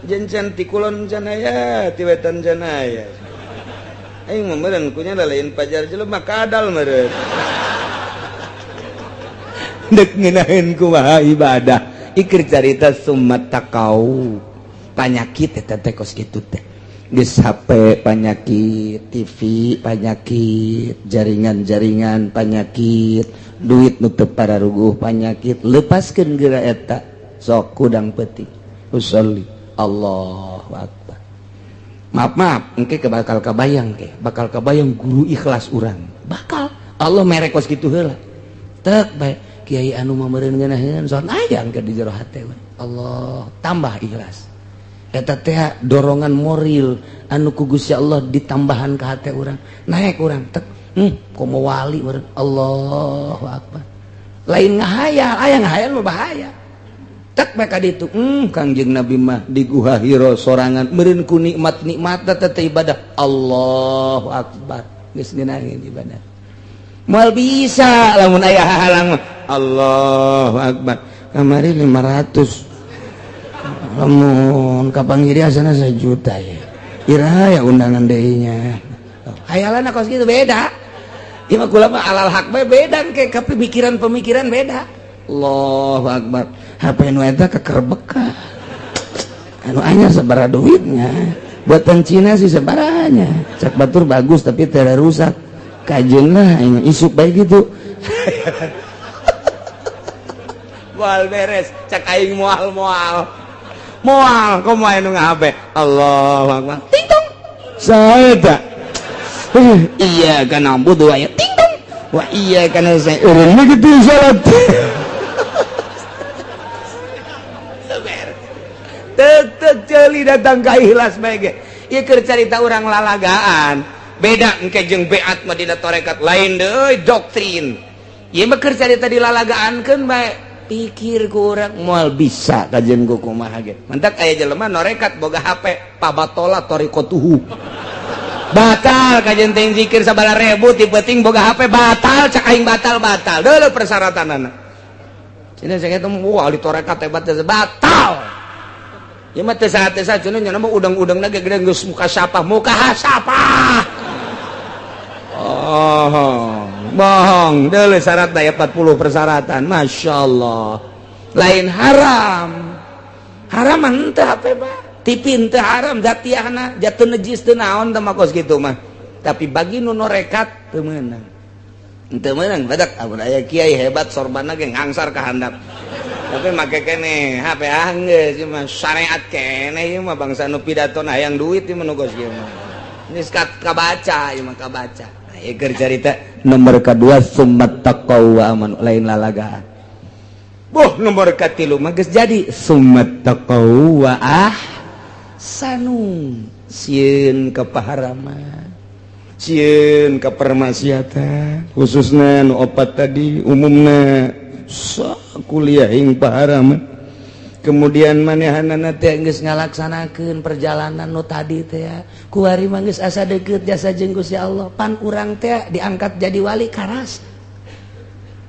Jeung can ti kulon can aya, ti wetan can aya. Aing mah meureun kunya lain pajar jelema kadal meureun. Dek ngeunaheun kumaha ibadah. Ikir carita summat taqau. Panyakit eta teh kos kitu teh. Geus HP panyakit, TV panyakit, jaringan-jaringan panyakit, duit nu teu pararuguh panyakit, lepaskeun geura eta. Sok kudang peuting. Usolli Allahu akbar. Maaf maaf, engke bakal kabayang ke, bakal kabayang guru ikhlas urang. Bakal Allah merek kos kitu heula. Tek bae kiai anu mah meureun ngeunaheun son aya engke di jero hate. Allah tambah ikhlas. Eta teh dorongan moral anu ku Gusti Allah ditambahan ka hate urang. Naik urang tek, komo wali meureun. Allahu akbar. Lain ngahayal, aya ngahayal mah bahaya. Tek bae ka ditu, Kangjeng Nabi mah di Guha Hiro sorangan meureun ku nikmat-nikmat teh ibadah. Allahu akbar. Geus ngeunaheun ibadah. Moal bisa lamun aya hahalang mah. Allahu akbar. Kamari 500. Lamun kapanggih asana 1 juta ya. Iraha ya undangan deui nya. Hayalan kos kitu beda. Ieu mah kula mah alal haq bae beda ke pemikiran-pemikiran beda. Allahu akbar. HP nu eta kekerbeka. Anu anyar sabaraha duitnya. Buatan Cina sih sabarahanya. Cak batur bagus tapi teu rusak. Kajeun lah aing isuk bae gitu. Moal beres, cak aing moal moal. Moal komo aya nu nga-HP. Allahu akbar. Ting tong. Saeta. Iya kana na'budu wa ting tong. Wa iya kana saya eureun mah kitu salat. Tek ceuli datang ka ikhlas bae ge. Ieu keur carita urang lalagaan. Beda engke jeung beat mah dina tarekat lain deui doktrin. Ieu mah keur carita dilalagaankeun bae. Pikir ku urang moal bisa kajeun ku kumaha ge. Mantak aya jelema norekat boga HP pabatola tariqatuhu. Batal kajeun teh zikir sabala ribu ti peuting boga HP batal cak aing batal batal. Deuleu persyaratanana. Cenah saya teh wah ahli tarekat hebat batal. Ieu mah teu saha teu saha cenah nya mah udang-udangna ge gede geus muka sapah muka hasapah. Oh, bohong. Deuleu syaratna ya 40 persyaratan. Masya Allah. Lain haram. Haram mah henteu HP mah. TV henteu haram zatiahna, jatuh najis teu naon teh mah kos kitu mah. Tapi bagi nu norekat teu meunang. Henteu meunang badak amun aya kiai hebat sorbanna ge ngangsar ka handap. Tapi make keneh HP anggeus ieu mah syariat keneh ieu mah bangsa nu pidato hayang duit ieu mah nu kos kieu mah. Geus kabaca ieu mah kabaca. Nah, ieu keur carita nomor kedua summat taqaw wa amanu lain lalagaan. Boh, nomor katilu mah geus jadi summattaqau wa ahsanu, sieun ka paharaman, sieun ka permaksiatan, khususna nu opat tadi, umumna kuliah ing paharaman. Kemudian manehanana teh geus ngalaksanakeun perjalanan nu tadi teh, kuari mah geus asa deukeut jasa jeung Gusti Allah. Pan urang teh diangkat jadi wali karas.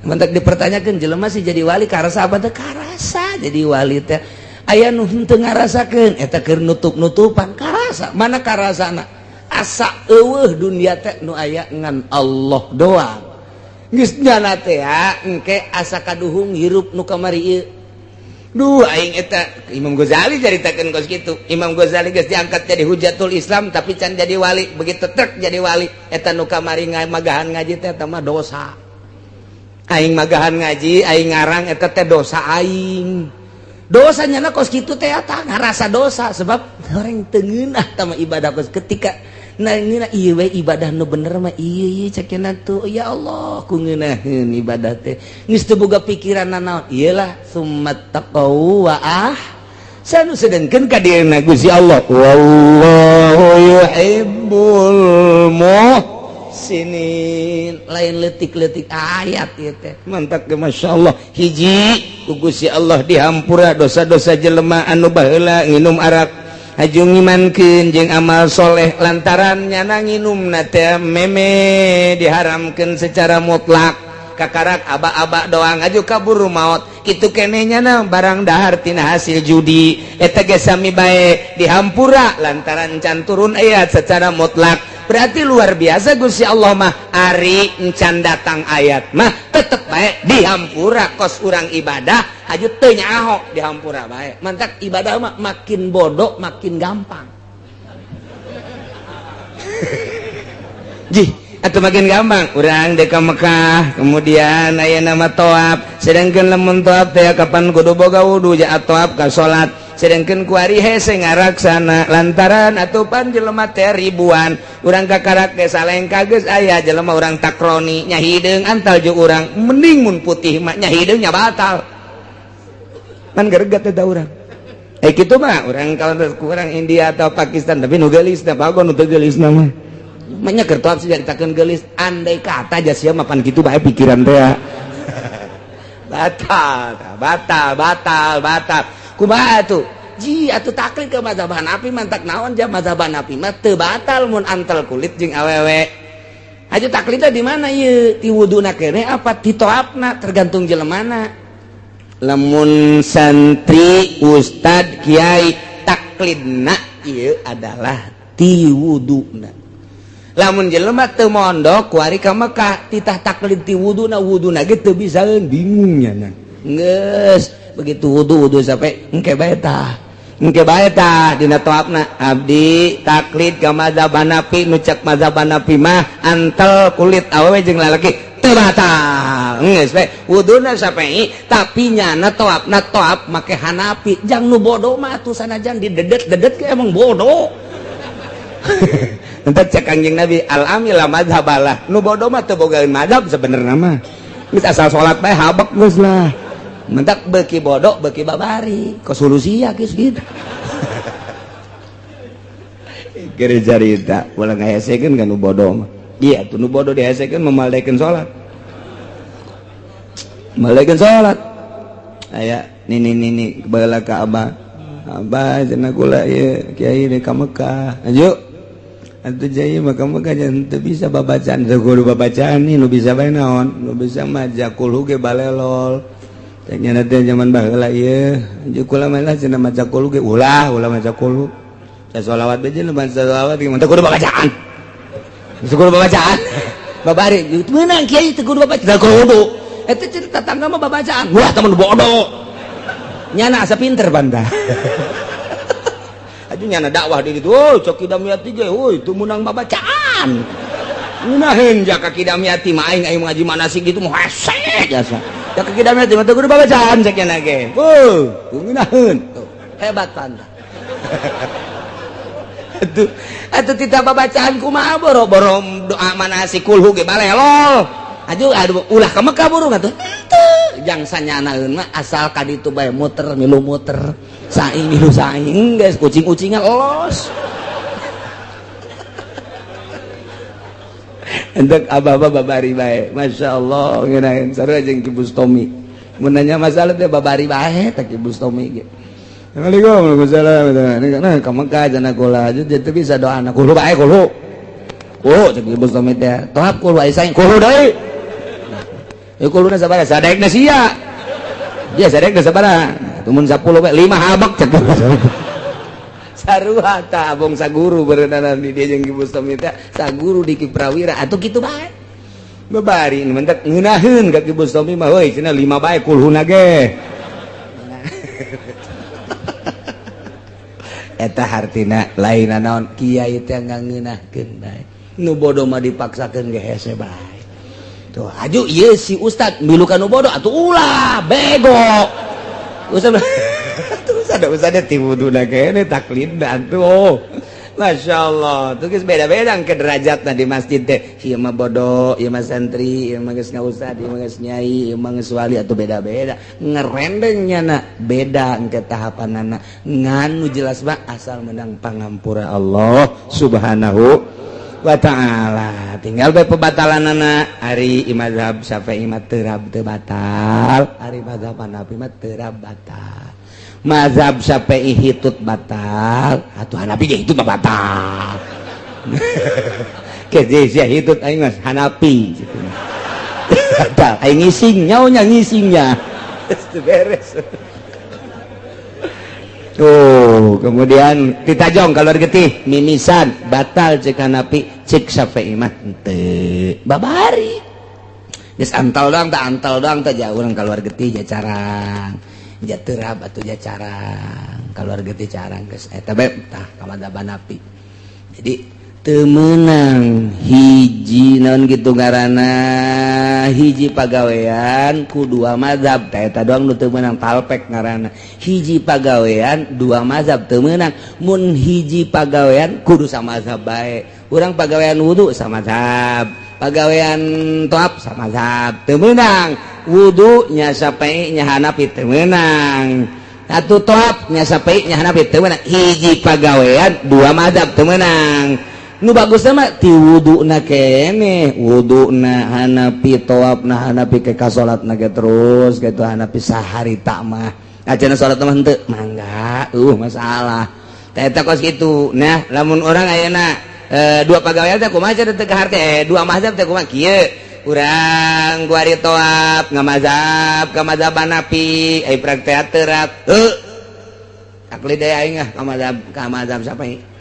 Mentak dipertanyakan, jelema sih jadi wali karasa apa teh? Karasa jadi wali teh. Aya nu henteu ngarasakeun, eta keur nutup-nutupan. Karasa mana karasana? Asa eueuh dunia teh, nu aya ngan Allah doang. Geus nyana teh engke asa kaduhung hirup nu kamari ieu. Duh, aing eta Imam Ghazali caritakeun kos kitu. Imam Ghazali geus diangkat jadi hujatul Islam tapi can jadi wali. Begitu trek jadi wali, eta nu kamari magahan ngaji teh, eta mah dosa. Aing magahan ngaji, aing ngarang, eta teh dosa aing. Dosanya na kos kitu teh, eta ngarasa dosa sebab orang teu ngeunah tama ibadah kos ketika nah ngeunah ieu we ibadah nu bener mah ieu ieu cekena tuh. Ya Allah, ku ngeunaheun ibadah teh geus teu boga pikiran nanaon. Iyalah, summattaqau wa ahsanu, sedengkeun ka dieuna Gusti Allah, wallahu yuhibbul muhsinin. Lain leutik-leutik ayat ieu teh. Mantap ke, Masya Allah, hiji ku Gusti Allah dihampura dosa-dosa jelema anu baheula nginum arak, aju ngimankeun jeung amal soleh, lantaran nyana nginumna teh meme diharamkeun secara mutlak, kakarak aba-aba doang, aju kaburu maut. Kitu keneh nyana barang dahar tina hasil judi, eta ge sami bae dihampura lantaran can turun ayat secara mutlak. Berarti luar biasa Gusti Allah mah. Ari encan datang ayat mah tetep bae dihampura. Kos urang ibadah aju teu nyaho, dihampura bae. Mantak ibadah mah makin bodoh makin gampang. Jih atau makin gampang. Urang dek ka Mekah, kemudian aya nama toab, sedangkan lamun toab teh kapan kudu boga wudu ja toab ka salat, sedangkan kuari hese ngaraksana lantaran atupan jelema teh ribuan. Urang kakarak ge salengka geus aya jelema urang takroni nya hideung antal jeung urang, mending mun putih mah nya hideung nya batal man geregat eta urang. Eh, kitu mah urang kalau kurang India atau Pakistan, tapi nu geulis teh bago, nu teu geulis mah manya keur toab sih caritakeun geulis. Andai kata aja sia mapan kitu bae pikiran teh batal, batal, batal, batal. Kumaha tuh ji atuh? Taklid ke mazhab Hanafi. Mantak naon ja mazhab Hanafi mah teu batal mun antel kulit jeung awewe aja. Taklidna di mana ieu? Ti wuduna keneh apa ti toabna? Tergantung jelemana. Lamun santri, ustad, kiai, taklidna ieu adalah ti wuduna. Lamun jelema teu mondok kuari ka Mekah, titah taklid ti wuduna, wuduna ge teu bisaeun, bingungnya nah. Geus begitu wudu, wudu sampai engke bae tah, engke bae tah dina toabna. Abdi taklid ka mazhab Hanafi, nu cek mazhab Hanafi mah antel kulit awewe jeung lalaki teu batal. Geus we wuduna sampai, tapi nyana toabna toab make Hanafi. Jang nu bodoh mah atuh sanajan didedet-dedet ge emang bodoh. Entah cek Kangjeng Nabi, al amil mazhabalah, nu bodoh mah teu bogaeun mazhab sebenarnya mah. Geus asal salat bae habek geus lah. Mentak beki bodoh beki babari ke solusi ya geus gitu. Keur carita ulah ngahesekeun kan nu bodoh mah. Iya tuh, nu bodoh dihesekeun, memaldekeun salat, maldekeun salat. Aya nini nini baheula ka abah, "Abah," cenah, "kula ieu kiai deuk ka Mekah." "Aju atuh jaya mah ka Mekah jangan teu bisa babacaan, teu kudu babacaan nih, nu bisa bae naon?" "Nu bisa mah jakul ge balelol." Cek nya teh zaman baheula ieu, "Aju kula mah lah," cenah, "maca kul ge ulah, ulah maca kul. Sholawat bae jeung sholawat ge teu kudu babacaan. Teu kudu babacaan." Babari meunang kiai teu kudu babacaan. Teu kudu. Eta cerita tetangga mah babacaan. Wah, temen bodoh. Nyana asa pinter banda. Aju nyana dakwah di ditu, "Oh, cok Kidamiyati ge, oh itu menang babacaan." Ngeunaheun jaka Kidamiyati mah aing aing ngaji manasik gitu mah hese jasa. Jaka Kidamiyati mah teu kudu babacaan cek nya ge. Oh, ngeunaheun. Tuh, hebat panda. Atuh atuh tita babacaan kumaha, boro-boro doa manasik kulhu ge balelol. Aduh, aduh, ulah ka Mekah burung atuh. Henteu. Jang sanyanaeun mah asal ka ditu bae muter milu muter, saing milu saing, geus kucing-kucingan los. Entek abah-abah babari bae. Masya Allah ngeunaheun sarua jeung Ki Bustomi. Mun nanya masalah teh babari bae teh Ki Bustomi ge. Assalamualaikum warahmatullahi wabarakatuh. Nah, ka Mekah cenah kula teu bisa doa na kulu bae kulu. Kulu cek Ki Bustomi teh. Tohap kulu ai saing kulu deui. Ya kuluna sabaraha? Sadaekna sia. Dia sadaekna sabaraha? Tumun 10 bae 5 habak cek. Sarua ta abong saguru berenang di dia jeung Ki Bustomi teh, saguru di Ki Prawira atuh kitu bae. Babari nu mentek ngeunaheun ka Ki Bustomi mah heuy cenah 5 bae kulhuna ge. Eta hartina lain naon kiai teh ngangeunahkeun bae. Nu bodoh mah dipaksakeun ge hese bae. Tuh aju ieu si ustad milu ka nu bodoh atuh ulah bego. Ustad terus ada ustadnya ti wuduna kene taklidna tuh. Masya Allah, tuh geus beda-beda ke derajatna di masjid teh. Ieu mah bodoh, ieu mah santri, ieu mah geus ngaustad, ieu mah geus nyai, ieu mah geus wali atuh beda-beda. Ngerendengnya na beda engke tahapanana. Ngan nu jelas mah asal menang pangampura Allah Subhanahu wa ta'ala. Tinggal bae pebatalanana ari mazhab Syafi'i mah terab teu batal, ari mazhab Hanafi mah terab batal. Mazhab Syafi'i hitut batal, atuh Hanafi ge hitut mah batal. Ke sia hitut aing mah Hanafi gitu. Batal aing ngising nyaonya ngisingnya. Geus beres. Tuh, kemudian ditajong keluar getih mimisan batal cek Hanafi, cek Syafi'i mah henteu. Babari. Geus antal doang tah antal doang tah jauh urang keluar getih ja carang. Ja terab atuh ja carang. Keluar getih carang geus eta bae tah ka mazhab Hanafi. Jadi teu meunang hiji naon kitu ngaranna hiji pagawean ku dua mazhab tah eta doang nu teu meunang talpek ngaranna. Hiji pagawean dua mazhab teu meunang. Mun hiji pagawean kudu samazhab bae. Urang pagawean wudu samazhab, pagawean toap samazhab teu meunang. Wudu nya Syafi'i nya Hanafi teu meunang. Atuh toap nya Syafi'i nya Hanafi teu meunang. Hiji pagawean dua mazhab teu meunang. Nu bagusna mah ti wuduna keneh, wuduna Hanafi, toapna Hanafi, ke ka salatna ge terus kitu Hanafi saharita mah. Acana salat mah henteu, mangga, masalah. Tah eta kos kitu. Nah, lamun urang ayeuna dua pagawean teh kumaha cenah teu kaharte, dua mazhab teh kumaha kieu. Urang kuari toap ngamazhab ka mazhab Hanafi, ai praktek terap. Heuh. Taklid deui aing ah ka mazhab Syafi'i.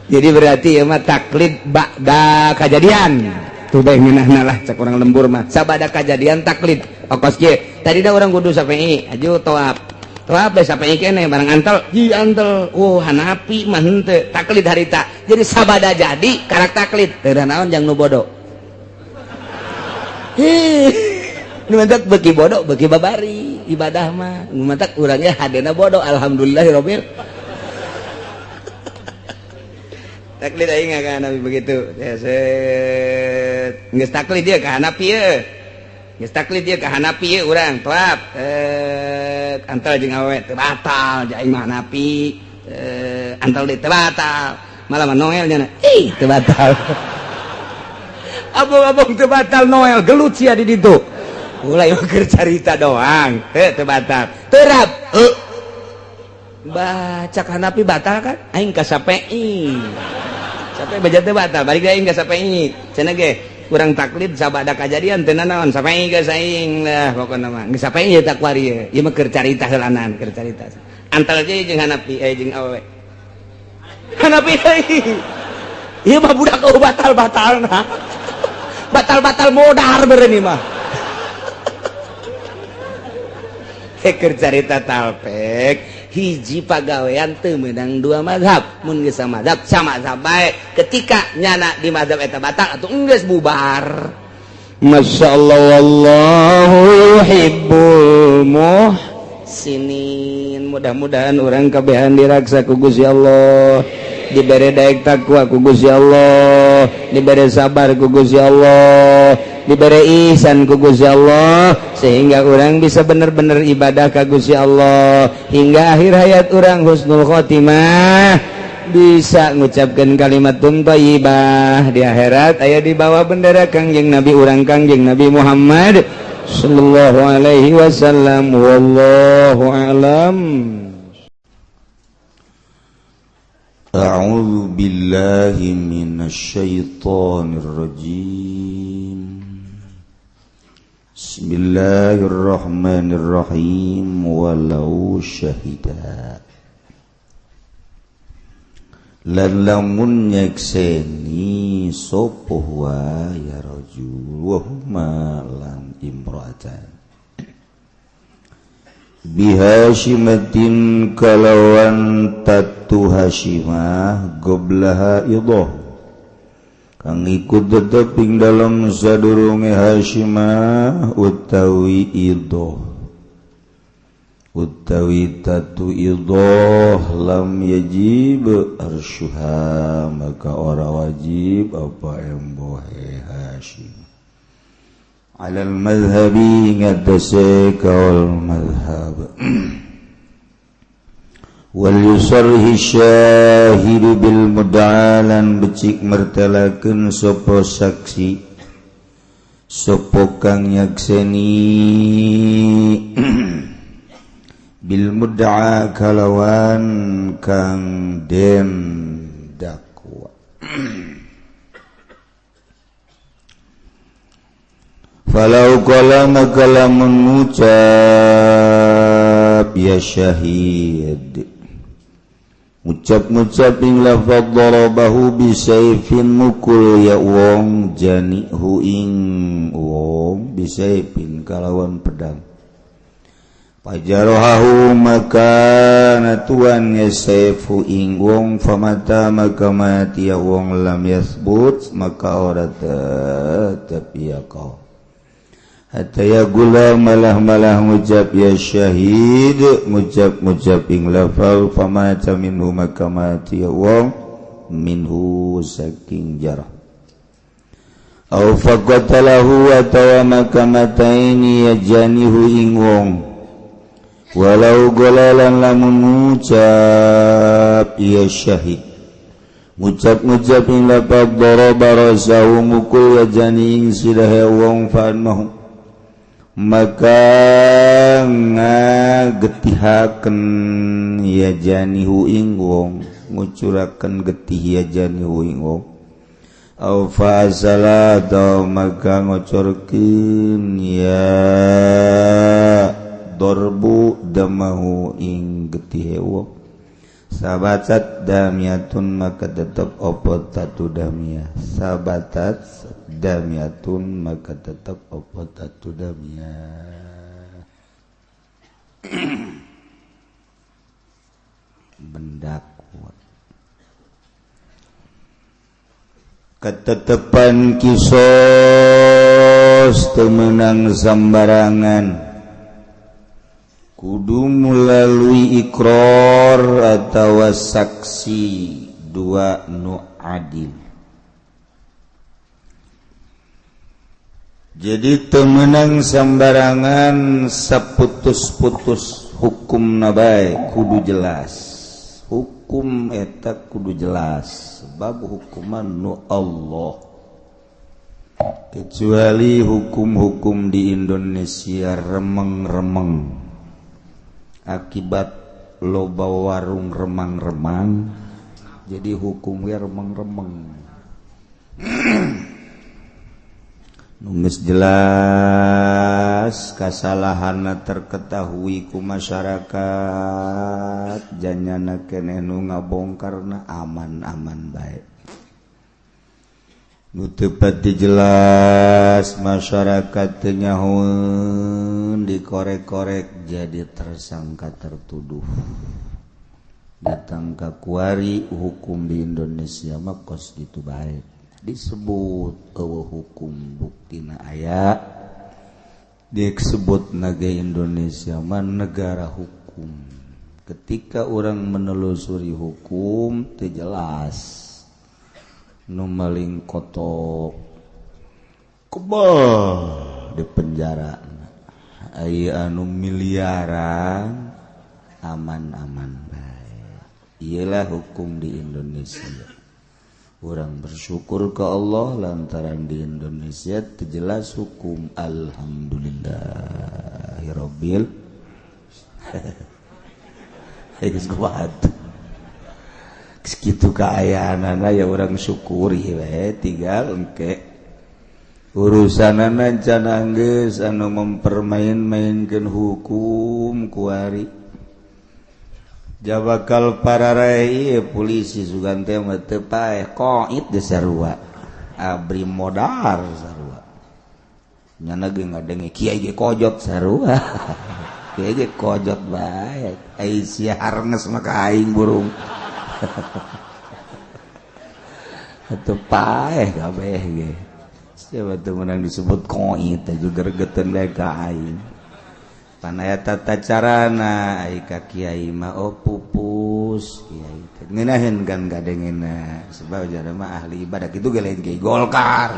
Jadi berarti ya mah taklid ba'da kajadian. Tuh bae ngeunahna lah cek urang lembur mah. Sabada kajadian taklid. Okos kieu. Tadina urang kudu Syafi'i, aju toap. Toap bae Syafi'i keneh barang antel, ji antel. Oh, Hanafi mah henteu, taklid harita. Jadi sabada jadi karak taklid. Teu naon jang nu bodoh. Hih. Nu mantak beuki bodoh, beuki babari ibadah mah. Nu mantak urang ge hadena bodoh, alhamdulillahirabbil. Taklid aing ka Hanafi begitu. Set. Geus taklid ieu ka Hanafi ieu. Geus taklid ieu ka Hanafi ieu urang toap. Antal jeung awewe teu batal, ja aing mah Hanafi. Antal deui teu batal. Malah mah Noel nya. Ih, teu batal. Abong-abong teu batal Noel gelut sia di ditu. Mulai mah keur carita doang. Heuh teu batal. Terap. Heuh. Baca Hanafi batal kan? Aing ka Syafi'i. Sampai baca teu batal, balik deui aing ka Syafi'i. Cenah ge kurang taklid sabada kajadian teu nanaon Syafi'i geus aing lah pokona mah. Geus Syafi'i ieu takwari ieu. Ieu mah keur carita heulanan, keur carita. Antal je jeung Hanafi jeung awewe. Hanafi deui. Ieu mah budak batal-batalna. Batal-batal modar beureun ieu mah. Keur carita talpek hiji pagawean teu meunang dua mazhab. Mun geus samazhab samazhab bae. Ketika nyana di mazhab eta batal atuh enggeus bubar. Masya Allah, wallahu yuhibbul muhsinin. Mudah-mudahan urang kabehan diraksa ku Gusti Allah, dibere daek takwa ku Gusti Allah, dibere sabar ku Gusti Allah, Dibere ihsan ku Gusti Allah sehingga orang bisa bener-bener ibadah ka Gusti Allah hingga akhir hayat orang husnul khotimah, bisa ngucapkan kalimat thayyibah di akhirat aya di bawah bendera Kangjeng Nabi urang, Kangjeng Nabi Muhammad sallallahu alaihi wasallam. Wallahu a'lam. أعوذ بالله من الشيطان الرجيم. بسم الله الرحمن الرحيم. ولو شهدا lan lamun nyekseni sapa wa ya rajul wa huma lan imra'atan bihasyimatin kalawan tatu Hasyimah goblaha idoh kang ikut tetep ing dalem sadurunge Hasyimah utawi idoh utawi tatu idoh lam yajib arsyuha maka ora wajib apa embohe Hasyimah alal madhabi ngatasé kaul madhab. Wal yusarhi syahidu bil mud'alan becik mertelakeun sapa saksi sapa kang nyakseni bil mud'a kalawan kang den dakwa. Falau qala maka lamun ngucap ya syahid ngucap-ngucap ing lafadz darabahu bisayfin mukul ya wong janihu ing wong bisayfin kalawan pedang pajarohahu maka natuan ya sayfu ing wong famata maka mati ya wong lam yasbut maka ora tetep ya kau hatta ya gula malah-malah ngucap ya syahid ngucap-ngucap ing lafal famata minhu maka mati ya wong minhu saking jarah au faqatalahu atawa maka mataini ya janihu ing wong walau golalan lamun ngucap ya syahid ngucap-ngucap ing lafal daraba rasahu mukul ya jani ing sidahe wong fa'anmahu maka ngagetihaken ya janihu ing wong ngucuraken getih ya janihu ing wong au fa'asala atau maka ngucurkeun ya dorbu damahu ing getih wong sabatat damiatun maka tetep opo tatu damia sabatat damiatun maka tetep opo tatu damia. Benda kuat ketetepan kisos temenang sambarangan kudu melalui ikrar atau saksi dua nu adil. Jadi temenang sembarangan seputus-putus hukum nabai kudu jelas. Hukum eta kudu jelas sebab hukuman nu Allah. Kecuali hukum-hukum di Indonesia remeng-remeng akibat loba warung remang-remang jadi hukumnya remeng-remeng. Nunggus jelas kasalahanna terketahui ku masyarakat janyana keneh nu ngabongkarna aman-aman bae. Nu teu pati jelas masyarakat teu nyahoeun dikorek-korek jadi tersangka tertuduh. Datang ka kuari hukum di Indonesia mah kos gitu bae. Disebut eueuh hukum buktina aya, disebut naga Indonesia mah negara hukum. Ketika orang menelusuri hukum teu jelas nu maling kotok Kebal di penjara. Aya anu miliaran aman-aman bae. Iyalah hukum di Indonesia. Orang bersyukur ke Allah lantaran di Indonesia terjelas hukum. Alhamdulillahirabbil geus kuat. Kitu kaayaanana ya urang syukuri we tinggal engke urusanana can geus anu mempermain-mainkeun hukum kuari. Jabakal pararai polisi sugan teh mah teu paeh koit di sarua abri modar sarua nyana ge ngadenge kiai ge kojot sarua kiai ge kojot bae ai sia harnges mah ka aing burung atuh paeh kabeh ge sia teu meunang disebut koit teh juga gregeteun bae ka aing. Panaya tata carana ai ka kiai mah oh pupus kiai teh ngeunaheun kan kadengena sebab jalma mah ahli ibadah kitu ge lain kiai Golkar.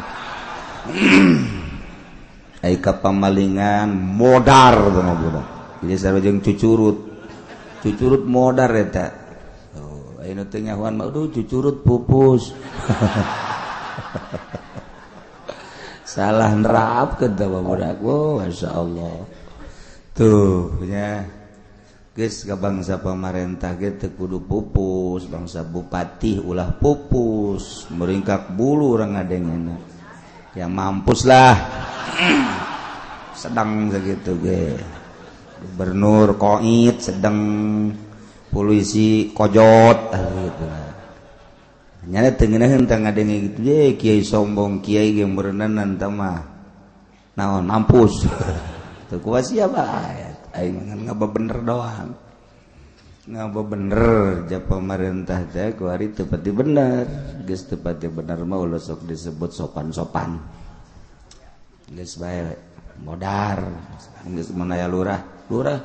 Ai ka pamalingan modar teh mah budak. Jadi sarua jeung cucurut. Cucurut modar eta. Oh, aya nu teu nyahoan mah aduh cucurut pupus. Salah nerapkeun teh budak. Oh, masyaallah. Tuh nya geus ka bangsa pamarentah ge teu kudu pupus, bangsa bupati ulah pupus, meringkak bulu urang ngadengena. Ya mampus lah. Sedang sakitu ge. Gubernur koit sedang, polisi kojot gitu lah. Nyana teu ngeunaheun tah ngadenge gitu ye kiai sombong kiai ge meureunnan tah mah. Naon mampus. Teu siapa aing ngaba bener doang. Ngaba bener ja pemerintah teh kuari teu pati bener. Geus teu pati bener mah ulah sok disebut sopan-sopan. Geus bae modar. Geus mun aya lurah, lurah.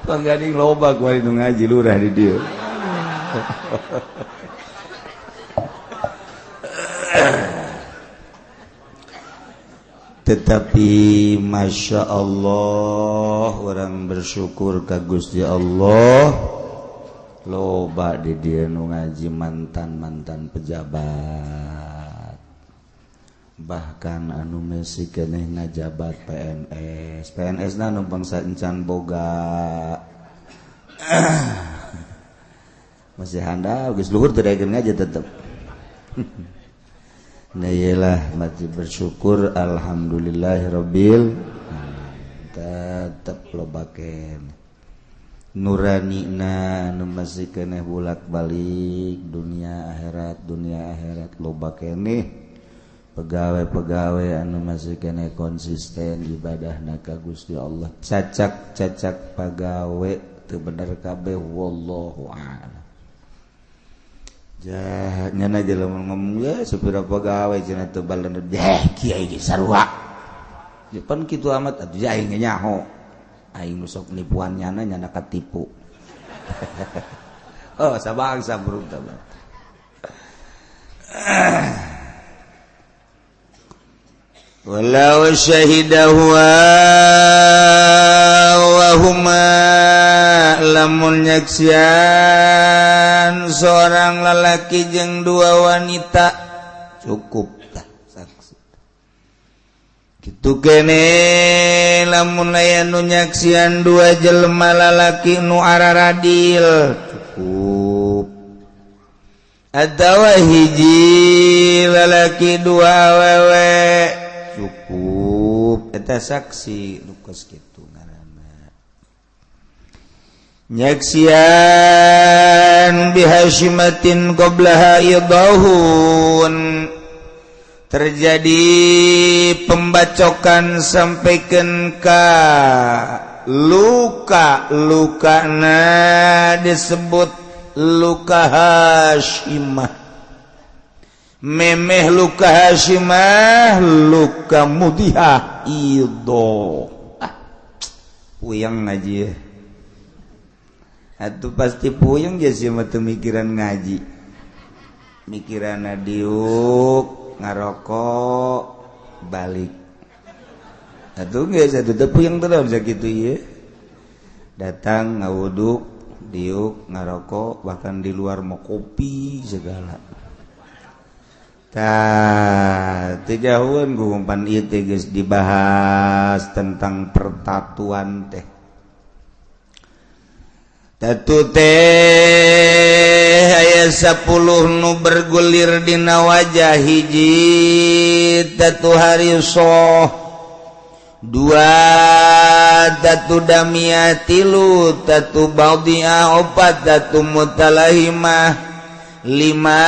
Panggading loba kuari nu ngaji lurah di dieu. Tetapi Masya Allah orang bersyukur ka Gusti Allah loba di dieu nu ngaji mantan-mantan pejabat bahkan anu masih keneh ngajabat PNS PNS na nu bangsa encan boga masih handal geus luhur teu daekeun ngaji tetep. Nah iyalah mati bersyukur alhamdulillahirabbil tetep loba keneh nurani na anu masih keneh bolak-balik dunia akhirat loba keneh pegawe-pegawe anu masih keneh konsisten ibadahna ka Gusti Allah cacak-cacak pagawe teu bener kabeh wallahu a'lam. Jah nyana jelema ngomong ya sapira pagawe cenah teu balen deh kiai ge sarua. Pan kitu amat atuh aing ge nyaho. Aing nu sok nipuan nyana nyana katipu. Oh sabangsa burung teh. Walau syahidahu wa huma lamun nyaksian seorang lelaki jeung dua wanita cukup tah saksi. Kitu kene lamun aya nu nyaksian dua jelema lalaki nu araradil cukup. Atawa hiji lalaki dua awewe cukup eta saksi nu kos kitu ngaranna. Nyaksian bihasyimatin qablaha idahun terjadi pembacokan sampaikan ka luka lukana disebut luka hasyimah memeh luka hasyimah luka mudihah ido. Ah, puyeng ngaji atuh pasti puyeng ge sih mah teu mikiran ngaji. Mikirana diuk ngarokok balik. Atuh geus atuh teu puyeng teh bisa kitu ieu. Datang ngawuduk, diuk ngarokok, bahkan di luar mau kopi segala. Tah, teu jauheun gumpan ieu teh geus dibahas tentang pertatuan teh. Tatu teh aya 10 nu bergulir dina wajah. Hiji tatu harisoh, dua tatu damia, tilu tatu baudia, opat tatu mutalahimah, lima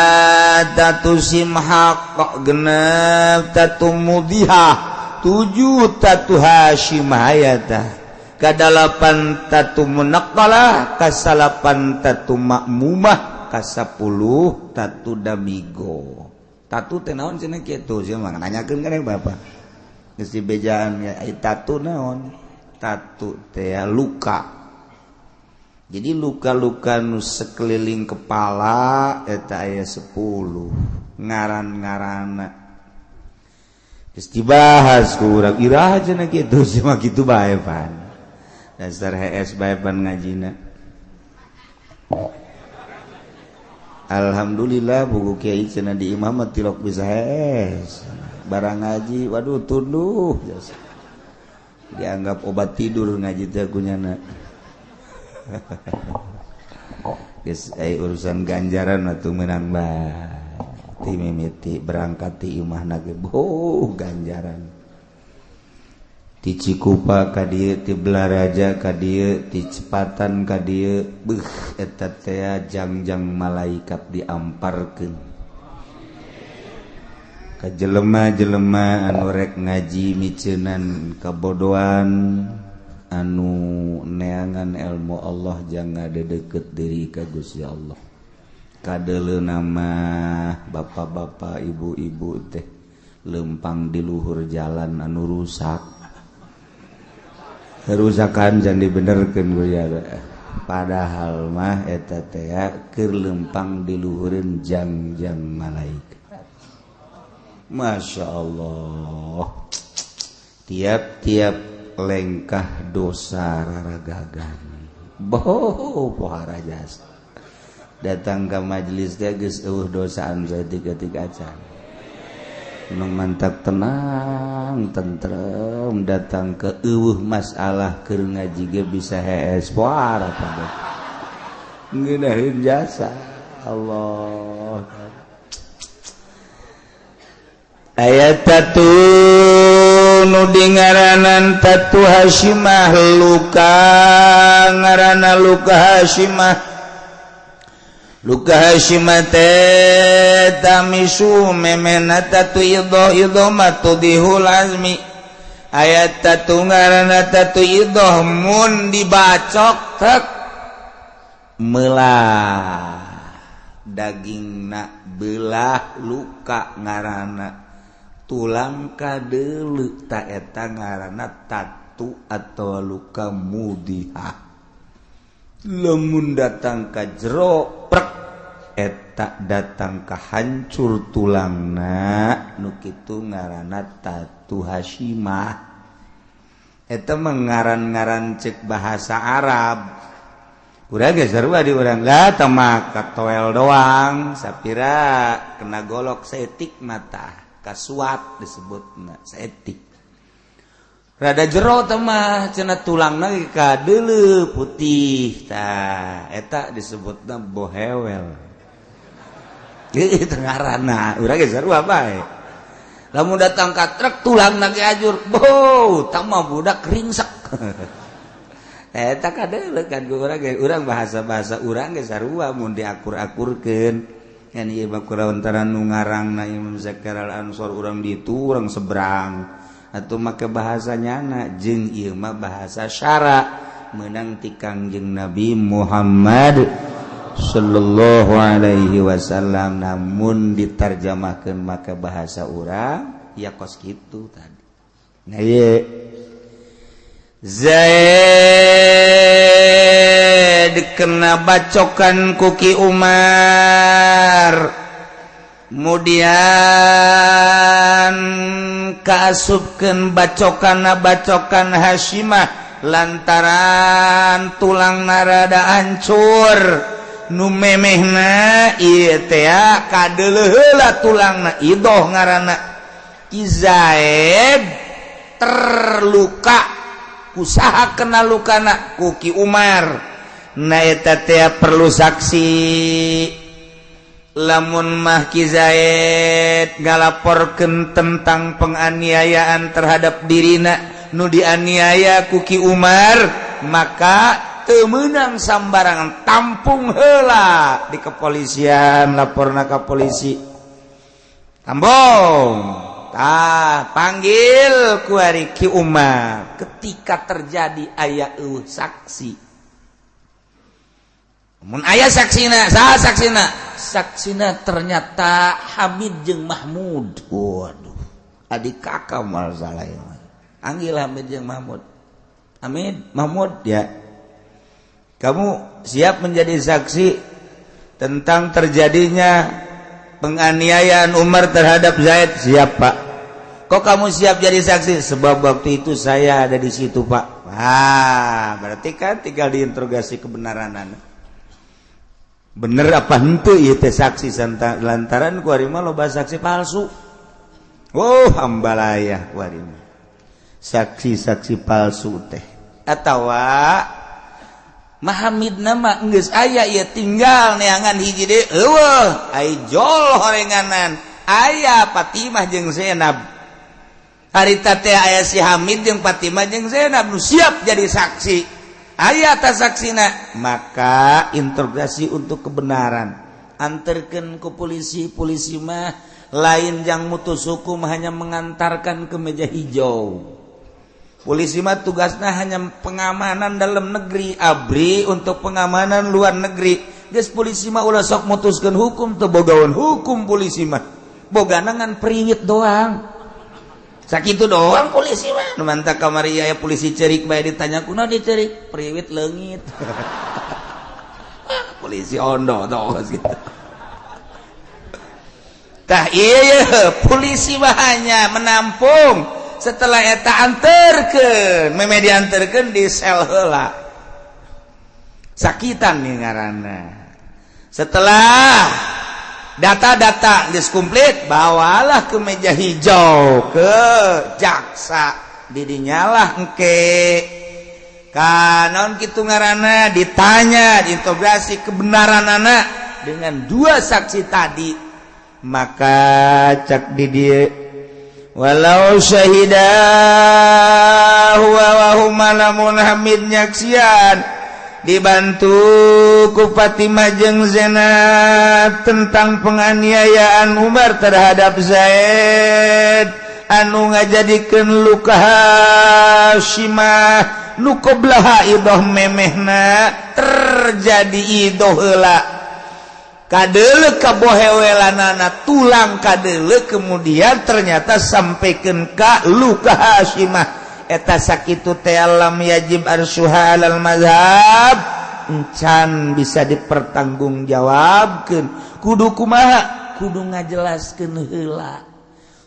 tatu simhaq, genep tatu mudihah, tujuh tatu hasyimah hayatah, kadalapan tatu munaqalah, kasalapan tatu makmumah, kasapuluh tatu damigo. Tatu teh naon cenah kitu sia mah nanyakeun kan bapak geus dibejaan ya, ai tatu naon? Tatu teh luka. Jadi luka-luka nu sekeliling kepala eta aya 10 ngaran-ngaranna. Geus dibahas ku urang iraha cenah kitu sia mah kitu bae pan. Dasar HS bae pan ngajina. Alhamdulillah buku kiai cenah di imah mah tilok bisa HS. Barang ngaji waduh tunduh jasa. Dianggap obat tidur ngaji teh kunyana. Geus ai urusan ganjaran atuh meunang bae. Ti mimiti berangkat ti imahna ge boh ganjaran. Ti Cikupa ka dieu, ti Belaraja ka dieu, ti Cepatan ka dieu, beuh eta teh jangjang malaikat diamparkeun ka jelema-jelema anu rek ngaji miceunan kabodohan, anu neangan ilmu Allah jangan deket diri ka Gusti Allah. Kadeuleu nama bapak-bapak ibu-ibu teh lempang di luhur jalan anu rusak. Kerusakan jangan dibenerkeun ku ya. Padahal mah eta teh keur lempang diluhureun jang-jang malaikat. Masya Allah. Tiap-tiap lengkah dosa raragagan. Boh pohara jasa. Datang ke majelis teh geus eueuh dosaan saeutik-eutik acan. Nu mantap tenang tentrem datang ke eueuh masalah keur ngaji ge bisa hees poara pada ngeunaheun jasa Allah. Aya tatu nu dingaranan tatu hasyimah, luka ngaranna luka hasyimah. Luka hasyimah teh tamisu memena tatu idho idho matudihul azmi. Ayat tatu ngaranna tatu idho mun dibacok tek melah dagingna belah luka ngaranna tulang kadeuleu ta eta ngaranna tatu atau luka mudihah. Lamun datang ka jero prek eta datang ka hancur tulangna nu kitu ngaranna tatu hasyimah. Eta mengaran-ngaran cek bahasa Arab. Urang ge sarua di urang lah teh mah katoel doang sapira kena golok saeutik mata kasuat disebutna saeutik. Rada jero teh mah cenah tulangna kadeuleu putih tah eta disebutna bohewel. Ieu teh ngaranna urang ge sarua bae. Lamun datang ka truk tulangna ge ajur, boh tah mah budak ringsek. Eta kadeuleu kan ku urang ge, urang bahasa-bahasa urang ge sarua mun diakur-akurkeun. Kan ieu mah kulantaran nu ngarangna Imam Zakaria Al-Ansor urang ditu urang seberang atau make bahasa nyana jeung ieu mah bahasa syara meunang ti Kangjeng Nabi Muhammad sallallahu alaihi wasallam, namun diterjemahkeun make bahasa urang ya kos kitu tadi. Nah ieu Zaid kena bacokan ku Ki Umar. Kemudian kaasupkeun bacokan bacokan Hasyimah lantaran tulang narada hancur, nu memehna ieu teh kadeuleuh heula tulangna, idoh ngaranna. Ki Zaid terluka, kusaha kena lukana? Ku Ki Umar. Nah, eta teh perlu saksi. Lamun mah Ki Zaid ngalaporkeun tentang penganiayaan terhadap dirina nu dianiaya ku Ki Umar, maka teu meunang sambarangan, tampung heula di kepolisian, laporna ka polisi, tambong tah, panggil kuari Ki Umar. Ketika terjadi aya euweuh saksi, mun aya saksina, saha saksina? Saksina ternyata Hamid jeung Mahmud. Waduh, adik kakak masalah ieu. Panggil Hamid jeung Mahmud. Hamid, Mahmud, ya, kamu siap menjadi saksi tentang terjadinya penganiayaan Umar terhadap Zaid? Siap, Pak. Kok kamu siap jadi saksi? Sebab waktu itu saya ada di situ, Pak. Ah, berarti kan tinggal diinterogasi kebenaran, bener apa henteu ieu teh saksi, lantaran kuari mah loba saksi palsu. Oh, hambalaya kuari mah saksi-saksi palsu teh. Atawa Mahamid nama geus aya ieu, tinggal neangan hiji deui. Euweuh, ai jol horenganan aya Fatimah jeung Zainab. Harita teh aya si Hamid jeung Fatimah jeung Zainab nu siap jadi saksi, aya ta saksina, maka interogasi untuk kebenaran, anterkeun ke polisi. Polisi mah lain yang mutus hukum, hanya mengantarkan ke meja hijau. Polisi mah tugasnya hanya pengamanan dalam negeri, ABRI untuk pengamanan luar negeri. Geus, polisi mah ulah sok mutuskeun hukum, teu bogawan hukum polisi mah. Bogana ngan priwit doang. Sakitu doang polisi mah. Nu mantak kamari aya polisi cerik bae, ditanya kunaon dicerik, priwit leungit. Polisi ondo tos gitu. Tah iya, polisi mah hanya menampung. Setelah eta anterkeun, meme dianterkeun di sel heula, sakitan nih ngaranna. Setelah data-data geus komplit, bawalah ke meja hijau, ke jaksa. Didinyalah engke kanon kitu ngaranna, ditanya, diinterogasi kebenaran anak dengan dua saksi tadi. Maka cak di dieu, walau syahida huwa wa huma, lamun Hamid nyaksian dibantu ku Fatimah jeung Zainab tentang penganiayaan Umar terhadap Zaid anu ngajadikeun luka Hasyimah nu qoblaha idoh, memehna terjadi idoh heula, kadeuleu kabohewelanana, tulang kadeuleu, kemudian ternyata sampaikan ka luka Hasyimah eta, sakitu teh lam yajib arsyuha alal mazhab, encan bisa dipertanggungjawabkeun. Kudu kumaha? Kudu ngajelaskeun heula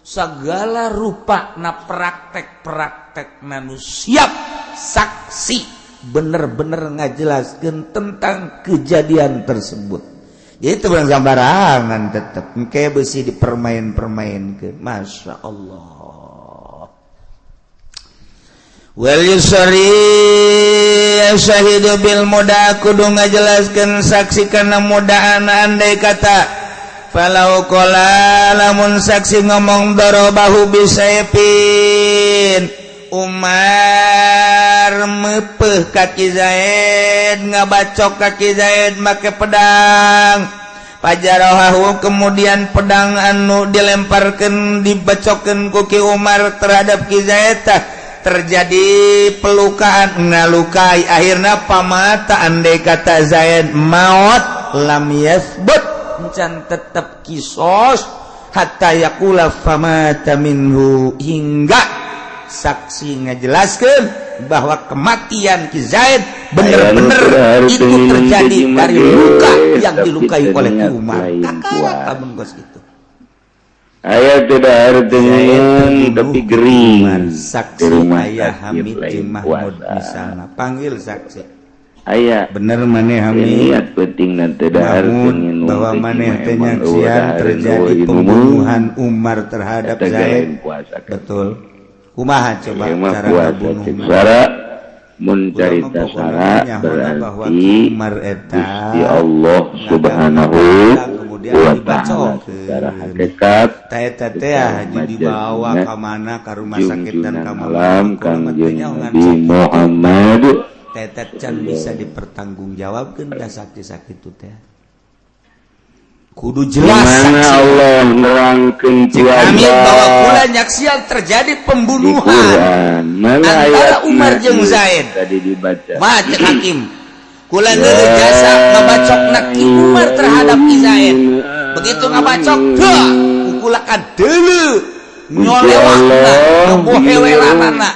segala rupa na praktek-praktek nu siap saksi bener-bener ngajelaskeun tentang kejadian tersebut. Jadi itu bukan gambaran, tetep kayak besi dipermain-permain ke. Masya Allah. Wal yusri syahidu bil muda, kudu ngajelaskeun saksi kana mudaan. Andai kata falau qala, lamun saksi ngomong dorobahu bisayfin, Umar mepeh kaki Zaid, ngabacok kaki Zaid make pedang, fajarohahu, kemudian pedang anu dilemparkan, dibacokan ku Ki Umar terhadap Ki Zaid, terjadi pelukaan, ngalukai, akhirnya pamata, andai kata Zaid maut, lam yasbut, encan tetep kisos, hatta yaqula famata minhu, hingga saksi ngajelaskan bahwa kematian Ki Zaid bener-bener itu terjadi dari luka yang dilukai oleh Ki Umar. Kakak, lamun kos itu. Aya tidak Zaid artinya tapi terbunuh ku gering Umar, di saksi rumah aya sakit Hamid lain jeung Mahmud puasa. Misalna panggil saksi. Aya Bener maneh, Hamid niat penting nanti dahar Mahmud, minum bahwa teh maneh mah teh emang eueuh nyaksian dahareun terjadi eueuh inumun pembunuhan Umar terhadap eta Zaid? lain puasa kan. Betul. Kumaha coba Ieu mah cara puasa ngabunuh cek mah? sara, mun Kula mah carita pokona sara mah nyahona bahwa Ki berarti Umar eta Gusti Allah ngadangu Subhanahu kemudian wa Ta'ala secara dibacokeun. Hakikat Ta eta teh secara haji dibawa majazna ka mana, ka rumah sakit dan junjunan ka mana alam kula mah teu Kangjeng nyaho ngan Nabi sakitu. Muhammad. Ta eta can bisa dipertanggungjawabkeun da saksi sakitu teh. Kudu Di jelas mana saksi. Allah nerangkeun Cek Hamid puasa bahwa kula nyaksian terjadi di pembunuhan Quran, mana antara ayatna Umar jeung ieu Zaid. Tadi dibaca. Mah cek hakim, kula Ya neuleuh jasa ngabacokna Ki Umar terhadap Ki Zaid. Begitu ngabacok, heuh, kukula kadeuleu Gusti nyolewakna, Allah ngebohewelanana.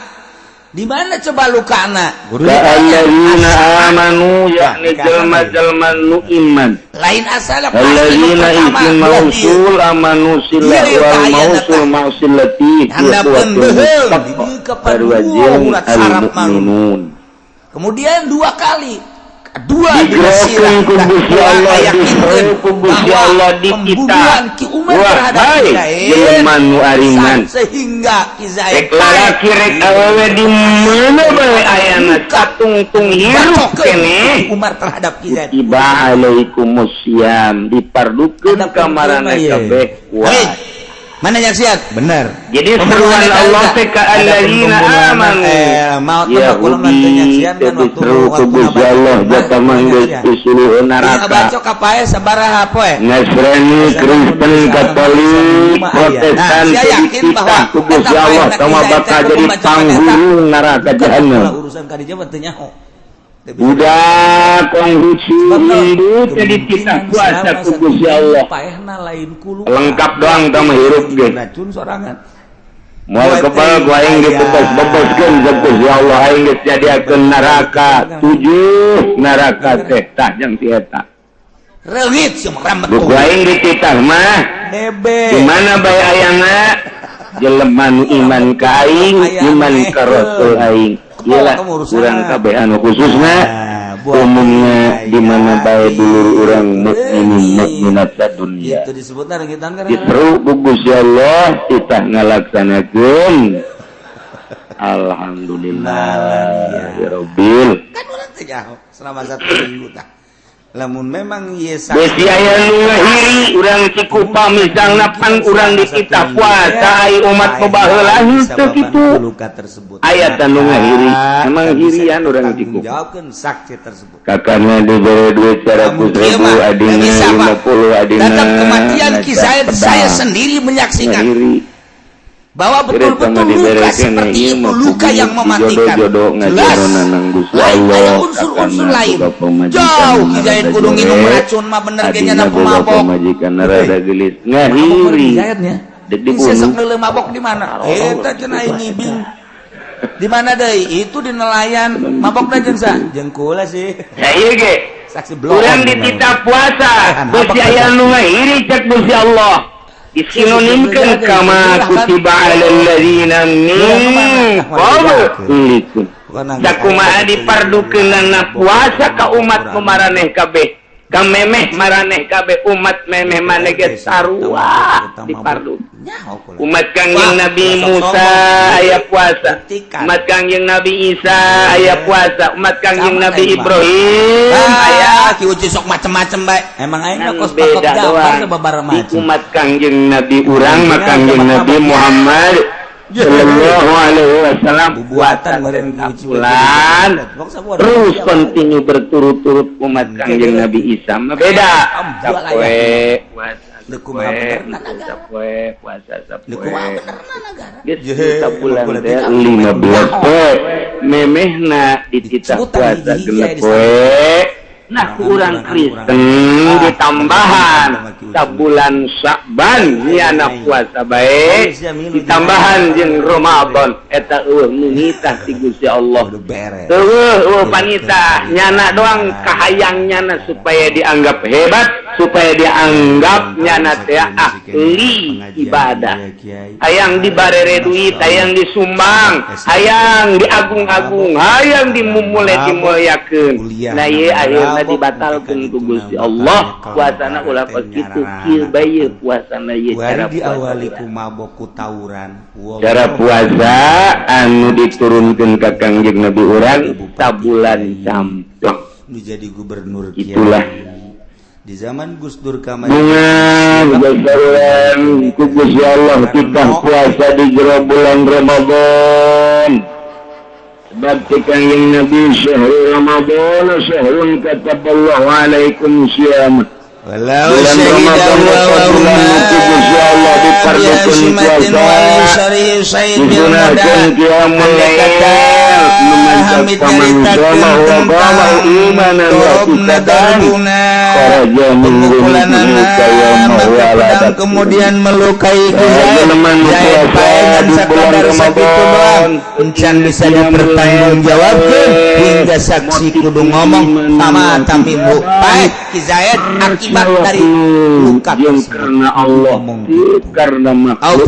Di mana coba lukana? Guru ka ditanya, alladzina asa amanu, yakni Wah, jelma-jelma nu iman. Lain asal pasti nu Alladzina pertama isim belah dieu. mausul amanu sila Ieu wal tah ayana mausul tah. mausilati Handapeun beuheung di dieu kapan sarwajil urat al saraf mangun. mukminun. Kemudian dua kali, dua dina Digerokeun sirah ku tah Gusti kula Allah, ngayakinkeun diseru ku Gusti bahwa Allah di kita. Pembunuhan Ki Umar Wah terhadap Ki hai Zaid jelema nu ariman, sehingga Ki Zaid rek lalaki rek awewe di mana bae ayana, luka katungtung hirup dibacokeun keneh. Ki Umar terhadap Ki Zaid. Kutiba alaikumusiyam, dipardukeun Hadapkeun ka maraneh ieu mah, ye. kabeh Hei, kuat. Mana nyaksian? Bener. Jadi Pembunuhan seruan eta Allah enggak? teh ka Adapun alladzina pembunuhan amanu maut mah kula mah teu Yahudi nyaksian teh kan waktu diseru ku waktu Gusti ngabacok Allah mah jata teu mah geus nyaksian. disuluh Ieu neraka. ngabacok ka pae sabaraha poe? Nasrani, Biasana mun Kristen, geus sareng Katolik, mah aya. Nah, Protestan sia teh yakin bahwa dititah ku eta Gusti Allah paehna Ki tama Zaid teh bakal ku jadi pembacokan eta. panghulu neraka Bukan jahanam. kula urusan ka dieu mah teu nyaho. Teu bisa. Budak Konghucu Sebab naon? Hindu teh dititah Kemungkinan puasa selama ku satu Gusti minggu Allah. Paehna lain ku luka. Lengkap doang tah mah hirup ge. Racun sorangan. Moal kebal ku aing dibebas-bebaskeun ku Gusti Allah, aing geus nyadiakeun neraka tujuh neraka teh tah jeung ti eta. Reungit sia mah rambet. Buku aing dititah mah Bebe. di mana bae ayana jelema nu iman ka aing, iman ka Rasul aing. Iyalah urang kabeh anu khususna umumnya di mana bae dulur urang mukminin mukminat sadunya. Itu disebutna reungitan kan. Diseru ku Gusti Allah titah ngalaksanakeun. Alhamdulillah ya Rabbil. Kan urang teh nyaho selama satu minggu tah. Lamun memang ieu Besi aya nu ngahiri urang Cikupa misalna, pan urang dititah puasa, ai umat nu baheula henteu kitu. Luka tersebut. Aya tah nu ngahiri, emang hirian urang Cikupa. Jawabkeun saksi tersebut. Kakaknya diberi duit 100 ribu, Iya, mah. adina Bisa, Pak. 50, adina Tetap kematian Ki Zaid pedang. Saya sendiri menyaksikan Ngahiri. Bahwa betul-betul luka seperti itu luka yang mematikan. Jodoh Jelas. Lain aya unsur-unsur lain. Jauh Ki Zaid kudu nginum racun mah bener ge nyana pemabok. Pemajikan rada gelis Mabok ngahiri. Zaidnya. Dek Ini dibunuh. sesek neuleuh mabok di mana? Eta cenah aing ngibing. Di mana deui? Itu di nelayan. Mabokna jeung sa? Jeung kula sih. Ya ieu ge. Saksi blok. Urang dititah puasa, besi aya nu ngahiri cek Gusti Allah. Disinonimkeun kama kutiba alal ladzina min qablikum. Sakumaha dipardukeunana puasa ka umat nu maraneh kabeh. Ka memeh maraneh kabeh, umat memeh maneh ge sarua dipardu. Umat Kangjeng Nabi Musa aya puasa. Umat Kangjeng Nabi Isa aya puasa. Umat Kangjeng Nabi Ibrahim aya. Aya Ki Uci sok macem-macem bae. Emang aing mah Ngan kos beda patok doang Jafar sababaraha di macem. umat Kangjeng Nabi urang mah, Kangjeng Nabi Muhammad Sallallahu alaihi wasallam, Bubuatan meureun Ki Uci. bulan terus kontinu berturut-turut. Umat Kangjeng Nabi Isa mah beda, sapoe puasa, Kumaha sapoe benerna nagara? sapoe puasa, Deuk sapoe kumaha benerna nagara? Geus Jehe, sabulan emang teh politik 15 poe, memehna dititah Disebutan puasa hiji-hiji 6 aya di poe. Nah, ku urang Kristen ditambahan sabulan Sya'ban nyana puasa bae, ditambahan jeung Ramadan eta eueuh nu nitah ti Gusti Allah. Udah beres. Eueuh eueuh panitah nyana doang, kahayang nyana supaya dianggap hebat. Supaya dianggap nyana teh ahli ibadah, hayang dibarere duit, hayang disumbang, hayang diagung-agung, hayang dimumule dimulyakeun. Nah, ieu akhirna dibatalkeun ku Gusti Allah puasana. Ulah kos kitu, kieu bae puasana ieu. Cara diawali ku mabok, ku tawuran. Cara puasa anu diturunkeun ka Kangjeng Nabi urang sabulan campleng. Nu jadi gubernur. Itulah di zaman Gus Dur. Bunga ku Gusti Allah kita puasa di jero bulan Ramadan, sebab ti Kangjeng Nabi, syahrul Ramadan syahrun kataballahu alaikum siyam. Walau bulan Ramadan bulan ku Gusti Allah dipardukeun puasa, disunahkeun qiyamul lail, Hamid nyaritakeun tentang dorobna darbuna, pemukulanana, maka pedang kemudian melukai Zaid. Zaid paengan sakadar sakitu doang, encan bisa dipertanggungjawabkeun hingga saksi kudu ngomong sama tamimu paeh Ki Zaid akibat dari luka. Karena Allah, karena makhluk,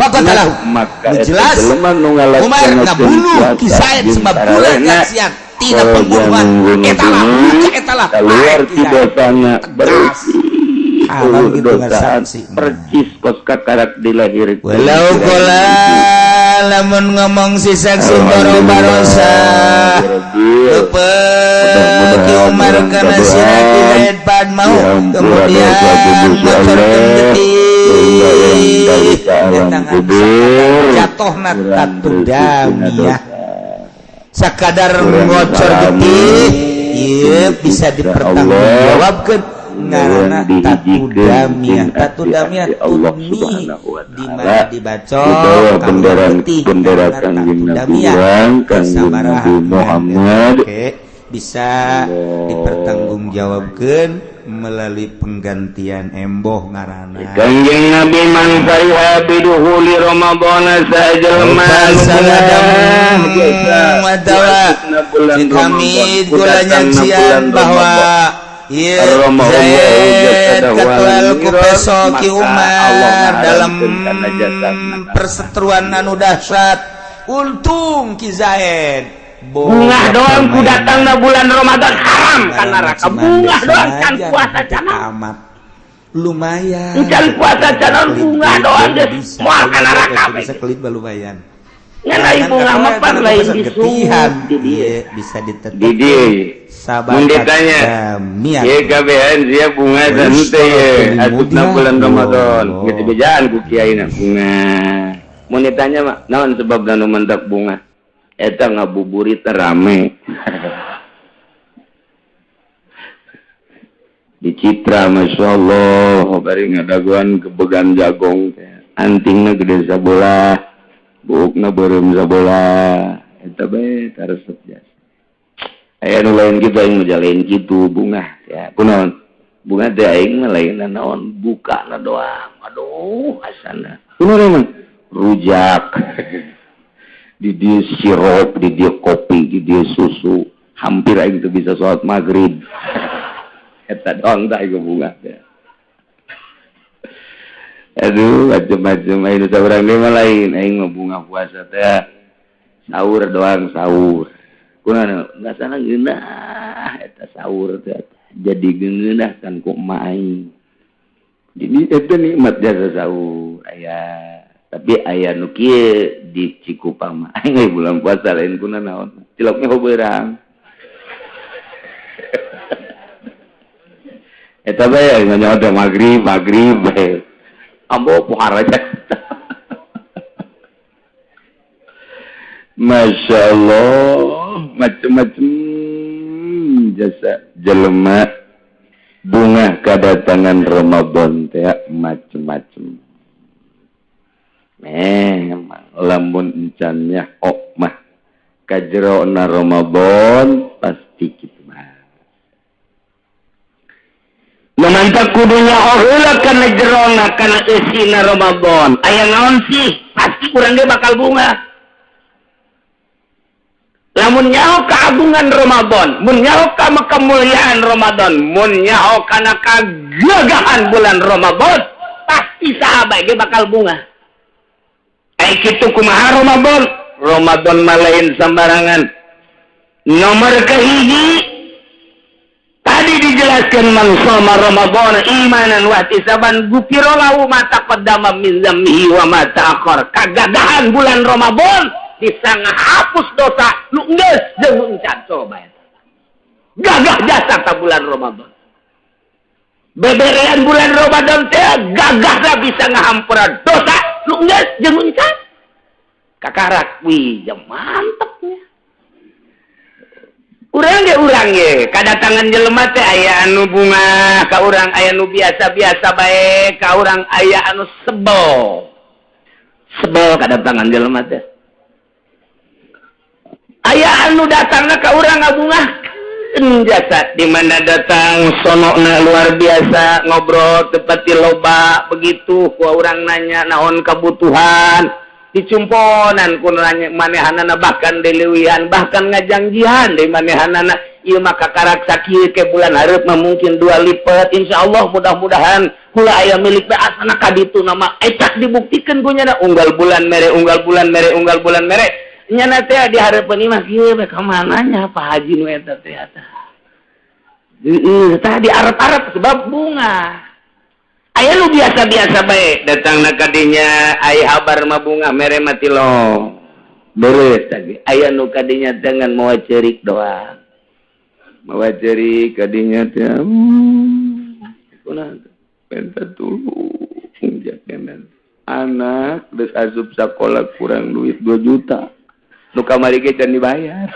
maka jelas Umar ngabunuh Ki Zaid sebab bulan nyaksian tidak pembunuhan etalah luka etalah. Keluar tidak sangat bersih gitu, saksi percis kos kakarak dilahir. Walau qala, lamun ngomong si saksi doroba rosa Ki Umar kana sirah Ki Zaid pad mau, kemudian ngocorkeun getih jatuhna tatu damiyah. Sakadar ngocor getih ieu bisa dipertanggungjawabkeun, ngaranna tatu damiyah. Tatu damiyah tudmi di mana dibacok bendera bendera Kangjeng Nabi Kangjeng Nabi Muhammad. Oke, bisa dipertanggungjawabkan melalui penggantian emboh ngaranna. Kangjeng Nabi, man fariha bidukhuli Ramadan, sajelma si Hamid kula nyaksian bahwa ieu Zaid katual ku peso Ki Umar dalam perseteruan anu dahsyat, untung Ki Zaid. Bungah doang ku datang na bulan Ramadan haram ka neraka. Bungah doang kan puasa canan. Lumayan. Can puasa canan, bungah doang geus moal ka neraka. Bisa kelit lumayan. Ngan ai bungah mah pan lain getihan di dieu bisa ditetep di dieu. Mun ditanya ieu kabehan sia bunga dan teh ye asupna bulan Ramadan geus dibejaan ku kiaina bunga. Mun ditanya mah naon sebabna nu mendak bunga eta, ngabuburit rame di Citra, Masya Allah, bari ngadaguan kebegan jagong, antingna gede sabola, buukna beureum sabola, eta bae taresep jasa. Aya nu lain kitu, aing mah lain kitu bunga ya. Kunaon bunga teh? Aing mah lain naon, bukana doang, aduh asana. Kunaon emang rujak di dia, sirup di dia, kopi di dia, susu, hampir aing tuh bisa sholat maghrib. Eta doang tak aing bunga teh. Aduh, macem-macem. Aing nu saurang deui mah lain, aing mah bunga puasa teh sahur doang, sahur. Kunaon ngasana ngeunah eta sahur teh, jadi ngeunah kan ku emak aing. Jadi eta nikmat jasa sahur aya. Tapi aya nu kieu di Cikupang mah, aing bulan puasa lain kuna naon, ciloknya beurang eta bae nganyawa teh maghrib maghrib bae ambo pohara aja. Masya Allah, macem-macem jasa jelema bunga kedatangan Ramadan teh macem-macem. Memang lamun encannya ok mah kajerona Ramadan pasti kitu mah. Memantap kudunya heula kana jerona, kana eusina Ramadan. Aya naon sih? Pasti urang ge bakal bunga. Lamun nyaho keagungan Ramadan, mun nyaho ka kemuliaan Ramadan, mun nyaho kana kagagahan bulan Ramadan, pasti sahabat ge bakal bunga. Ai kitu kumaha Ramadan? Ramadan mah lain sembarangan. Nomor kahiji tadi dijelaskan man shoma Ramadan imanan wa ihtisaban gufira lahu ma taqaddama min dzambihi wa ma ta'akhkhar. Kagagahan bulan Ramadan bisa ngahapus dosa nu geus jeung nu encan, coba eta. Gagah jasa ta bulan Ramadan. Beberean bulan Ramadan teh gagahna bisa ngahampura dosa nu geus jeung nu encan. Kakarak wih ya mantepnya. Urang ge kadatangan jelema teh aya anu bunga ka urang, aya nu biasa-biasa bae ka urang, aya anu sebel. Sebel kadatangan jelema teh. Aya anu datangna ka urang ngabungahkeun jasa, di mana datang sonokna luar biasa, ngobrol tepati loba begitu ku urang nanya naon kebutuhan dicumponan ku nanya manehanana, bahkan dileuwihan, bahkan ngajangjihan di manehanana, ieu mah kakarak sakieu ke bulan hareup mah mungkin dua lipat, insyaallah mudah-mudahan kula aya milik bae asana ka ditu nama ecak dibuktikan ku nyana unggal bulan mere, unggal bulan mere, unggal bulan mere, nyana teh di hareupeun imah kieu bae ka mana nya Pak Haji nu eta teh eta. Heeh, tah di arep-arep sebab bunga. Aya nu biasa-biasa bae datangna ka dinya aya habar mah bunga mere mah tilong. Beres tadi. Aya nu ka dinya dengan mawa ceurik doang. Mawa ceurik ka dinya teh. Kunaon? Minta tulung jakenan. Anak geus asup sakola kurang duit 2 juta. Nu kamari ge can dibayar.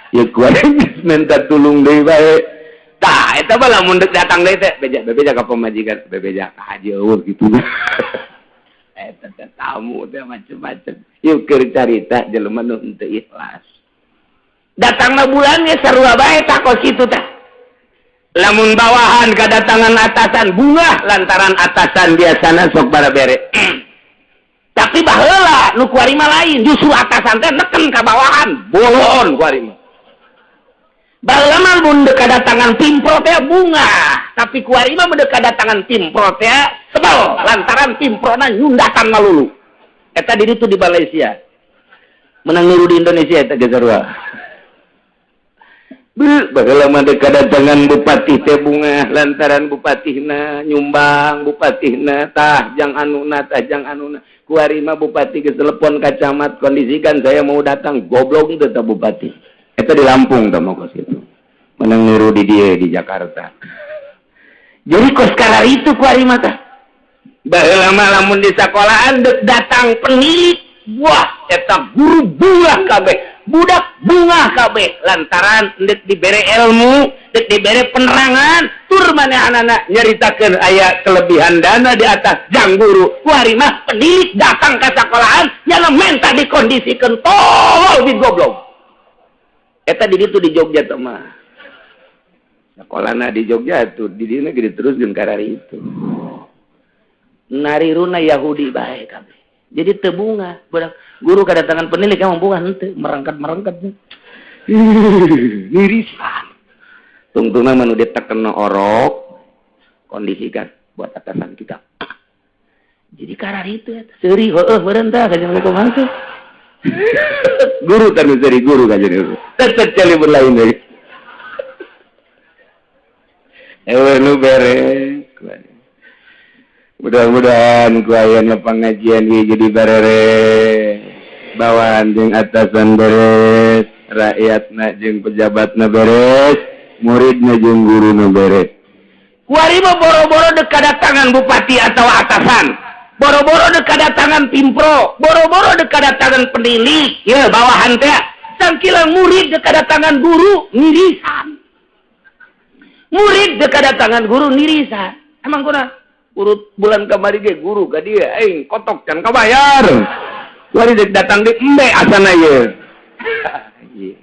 Ya kuari minta tulung deui bae. Tah eta mah lamun deuk datang deui teh beja bebeja ka pamajikan, bebeja ka haji eueuh kitu. Eta teh tamu teh macem-macem. Yeuh keur carita jelema nu henteu ikhlas. Datangna bulan ge sarua bae tah kos kitu tah. Lamun bawahan kadatangan atasan bunga lantaran atasan biasana sok barabere. Tapi baheula nu kuari mah lain, justru atasan teh neken ka bawahan, bolon kuari mah. Baheula mah mun deuk kadatangan pimpro teh bunga, tapi kuari mah mun deuk kadatangan pimpro teh sebel lantaran pimprona nyundatan malulu. Eta di ditu di Malaysia. Menang niru di Indonesia eta ge sarua. Baheula mah deuk kadatangan bupati teh bunga lantaran bupatihna nyumbang, bupatihna tah jang anuna, tah jang anuna. Kuari mah bupati geus telepon ka camat, kondisikan saya mau datang, goblok teh tah bupati. Eta di Lampung tah mah kos kitu. Menang niru di dieu di Jakarta. Jadi kos karar itu kuari mah tah. Baheula mah lamun di sekolahan deuk datang penilik, wah eta guru bunga kabeh, budak bunga kabeh lantaran deuk dibere ilmu, deuk dibere penerangan, tur manehanana nyaritakeun aya kelebihan dana di atas jang guru. Kuari mah penilik datang ka sekolahan nyana menta dikondisikeun tolol di goblok. Eta di ditu di Jogja teh mah. Sekolahna di Jogja tuh di dieu ge diteruskeun karari itu. Nariruna Yahudi bae kabeh. Jadi teu bunga, budak guru kedatangan penilik emang bunga henteu, merangkat-merangkat. Nirisan. Tungtungna mah nu ditekena orok, kondisikan buat atasan kita. Jadi karar itu eta. Seuri heueuh meureun tah kajian kumaha teh. Guru teh nu seuri guru kajian itu. Tetep celi lain deui. Ewe nu beres. Mudah-mudahan ku ayana pengajian ieu jadi beres. Bawahan jeung atasan beres, rakyatna jeung pejabatna beres, muridna jeung guruna beres. Kuari mah boro-boro deuk kadatangan bupati atau atasan, boro-boro deuk kadatangan pimpro, boro-boro deuk kadatangan penilik, ya bawahan teh sangkilang murid deuk kadatangan guru nirisan. Murid deuk kadatangan guru nirisan. Emang kuna urut bulan kamari ge guru ka dieu aing kotok can kabayar. Kuari deuk datang di embe asana ieu.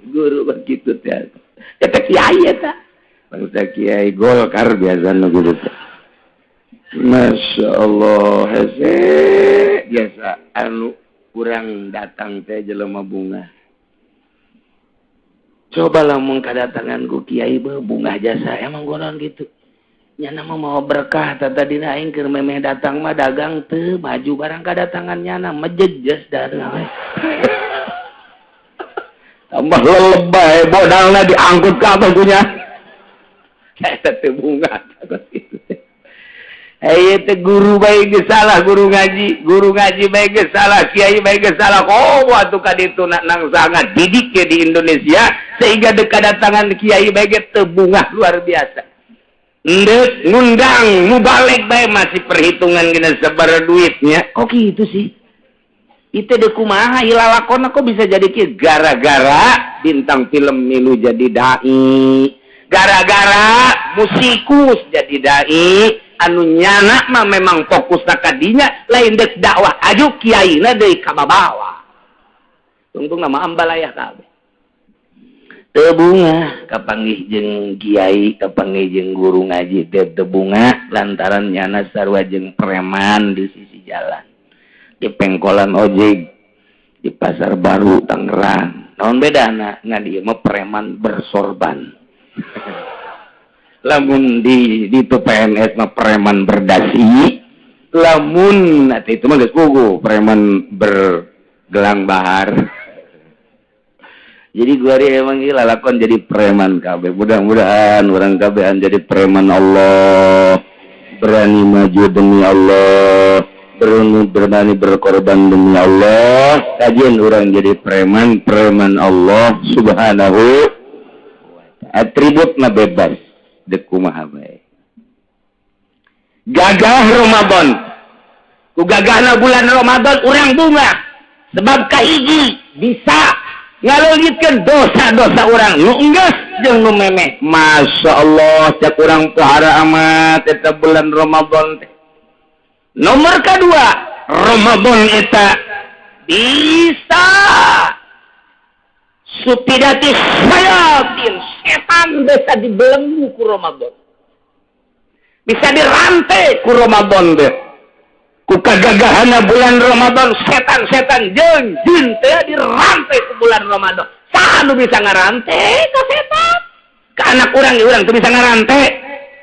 Guru begitu teh. Eta kiai eta. Bangsa kiai Golkar biasana gitu teh. Masya Allah, hese biasa anu kurang datang teh jelema bunga. Coba lamun kadatangan ku kiai bungah jasa emang gonon gitu. Nyana mah mau berkah tata dina aing keur memeh datang mah dagang teu maju barang kadatangan nyana mejejes dagang. Tambah lelebay bodalna diangkut ka apa punya. Eta teh bungah gitu. Aya teh guru bae geus salah guru ngaji bae geus salah, kiai bae geus salah. Oh, atuh ka ditu nang sangat didik ke di Indonesia sehingga deuk kadatangan kiai bae ge teu bungah luar biasa. Ndek ngundang mubalig bae masih perhitungan gina sabar duitnya. Kok gitu sih? Itu deh kumaha ilalakona kok bisa jadi kieu gara-gara bintang film milu jadi dai, gara-gara musikus jadi dai. Anu nyana mah memang fokus kadinya lain dek dakwah aju kiaina deui ka babawa. Tungtung nama ambalayah kabeh. Teu bungah kapanggih jeung kiai, kapanggih jeung guru ngaji teh teu bungah lantaran nyana sarua jeung preman di sisi jalan. Di pengkolan ojek di Pasar Baru Tangerang. Naon bedana? Ngan ieu mah preman bersorban. Lamun di itu PNS mah preman berdasi, lamun nanti itu mah geus puguh preman bergelang bahar. Jadi gua emang gila lakon jadi preman kabeh. Mudah-mudahan orang kabehan jadi preman Allah, berani maju demi Allah, berani berkorban demi Allah. Kajian orang jadi preman, preman Allah Subhanahu wa ta'ala. Atributna bebas dek kumaha bae. Gagah Ramadan. Ku gagahna bulan Ramadan urang bunga. Sebab kahiji bisa ngaleungitkeun dosa-dosa urang nu enggeus jeung nu memeh. Masya Allah cek urang pohara amat eta bulan Ramadan teh. Nomor kedua, Ramadan eta bisa supidati sayatin, setan bisa dibelenggu ku Ramadan, bisa dirantai ku Ramadan deh. Ku kagagahana bulan Ramadan setan-setan jeung jin teh dirantai ku bulan Ramadan. Saha nu bisa ngarantai ka setan? Ka anak urang ge urang teu bisa ngarantai.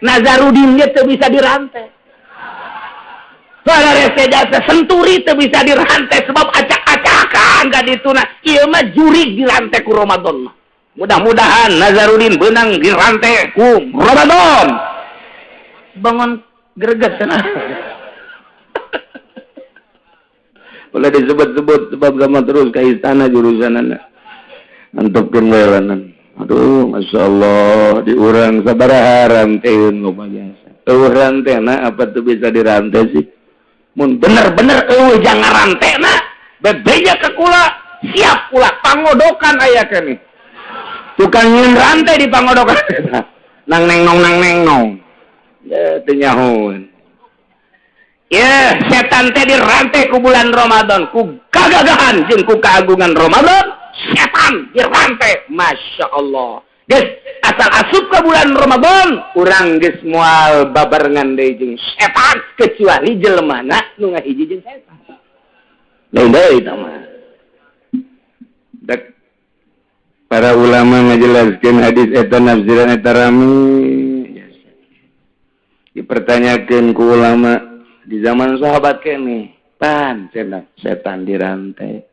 Nazarudin ge teu bisa dirantai. Para jasa senturi teu bisa dirantai sebab acak-acakan ka dituna. Ieu mah jurig dirantai ku Ramadan mah. Mudah-mudahan Nazarudin beunang dirantai ku Ramadan. Bangun greget cenah. Boleh disebut-sebut sebab sama terus ke istana jurusanana. Antepkeun we lanan. Aduh, masyaallah diurang sabaraha ranteun loba jasa. Eueuh rantena apa tuh bisa dirantai sih? Mun bener-bener eueuh jangan rantena, bebeja ke kula, siap kula pangodokan aya keneh. Tukang nyeun rantai di pangodokan. Nang neng nong nang neng nong. Ya teu nyahoeun. Ya, setan teh dirantai ku bulan Ramadan, ku kagagahan jeung ku keagungan Ramadan, setan dirantai. Masya Allah. Geus asal asup ke bulan Ramadan, urang geus moal babarengan deui jeung setan kecuali jelemana nu ngahiji jeung setan. Lain deui eta mah. Dek para ulama ngajelaskeun hadis eta nafsiran eta rame. Dipertanyakeun ku ulama di zaman sahabat kene, pan cenah setan dirantai.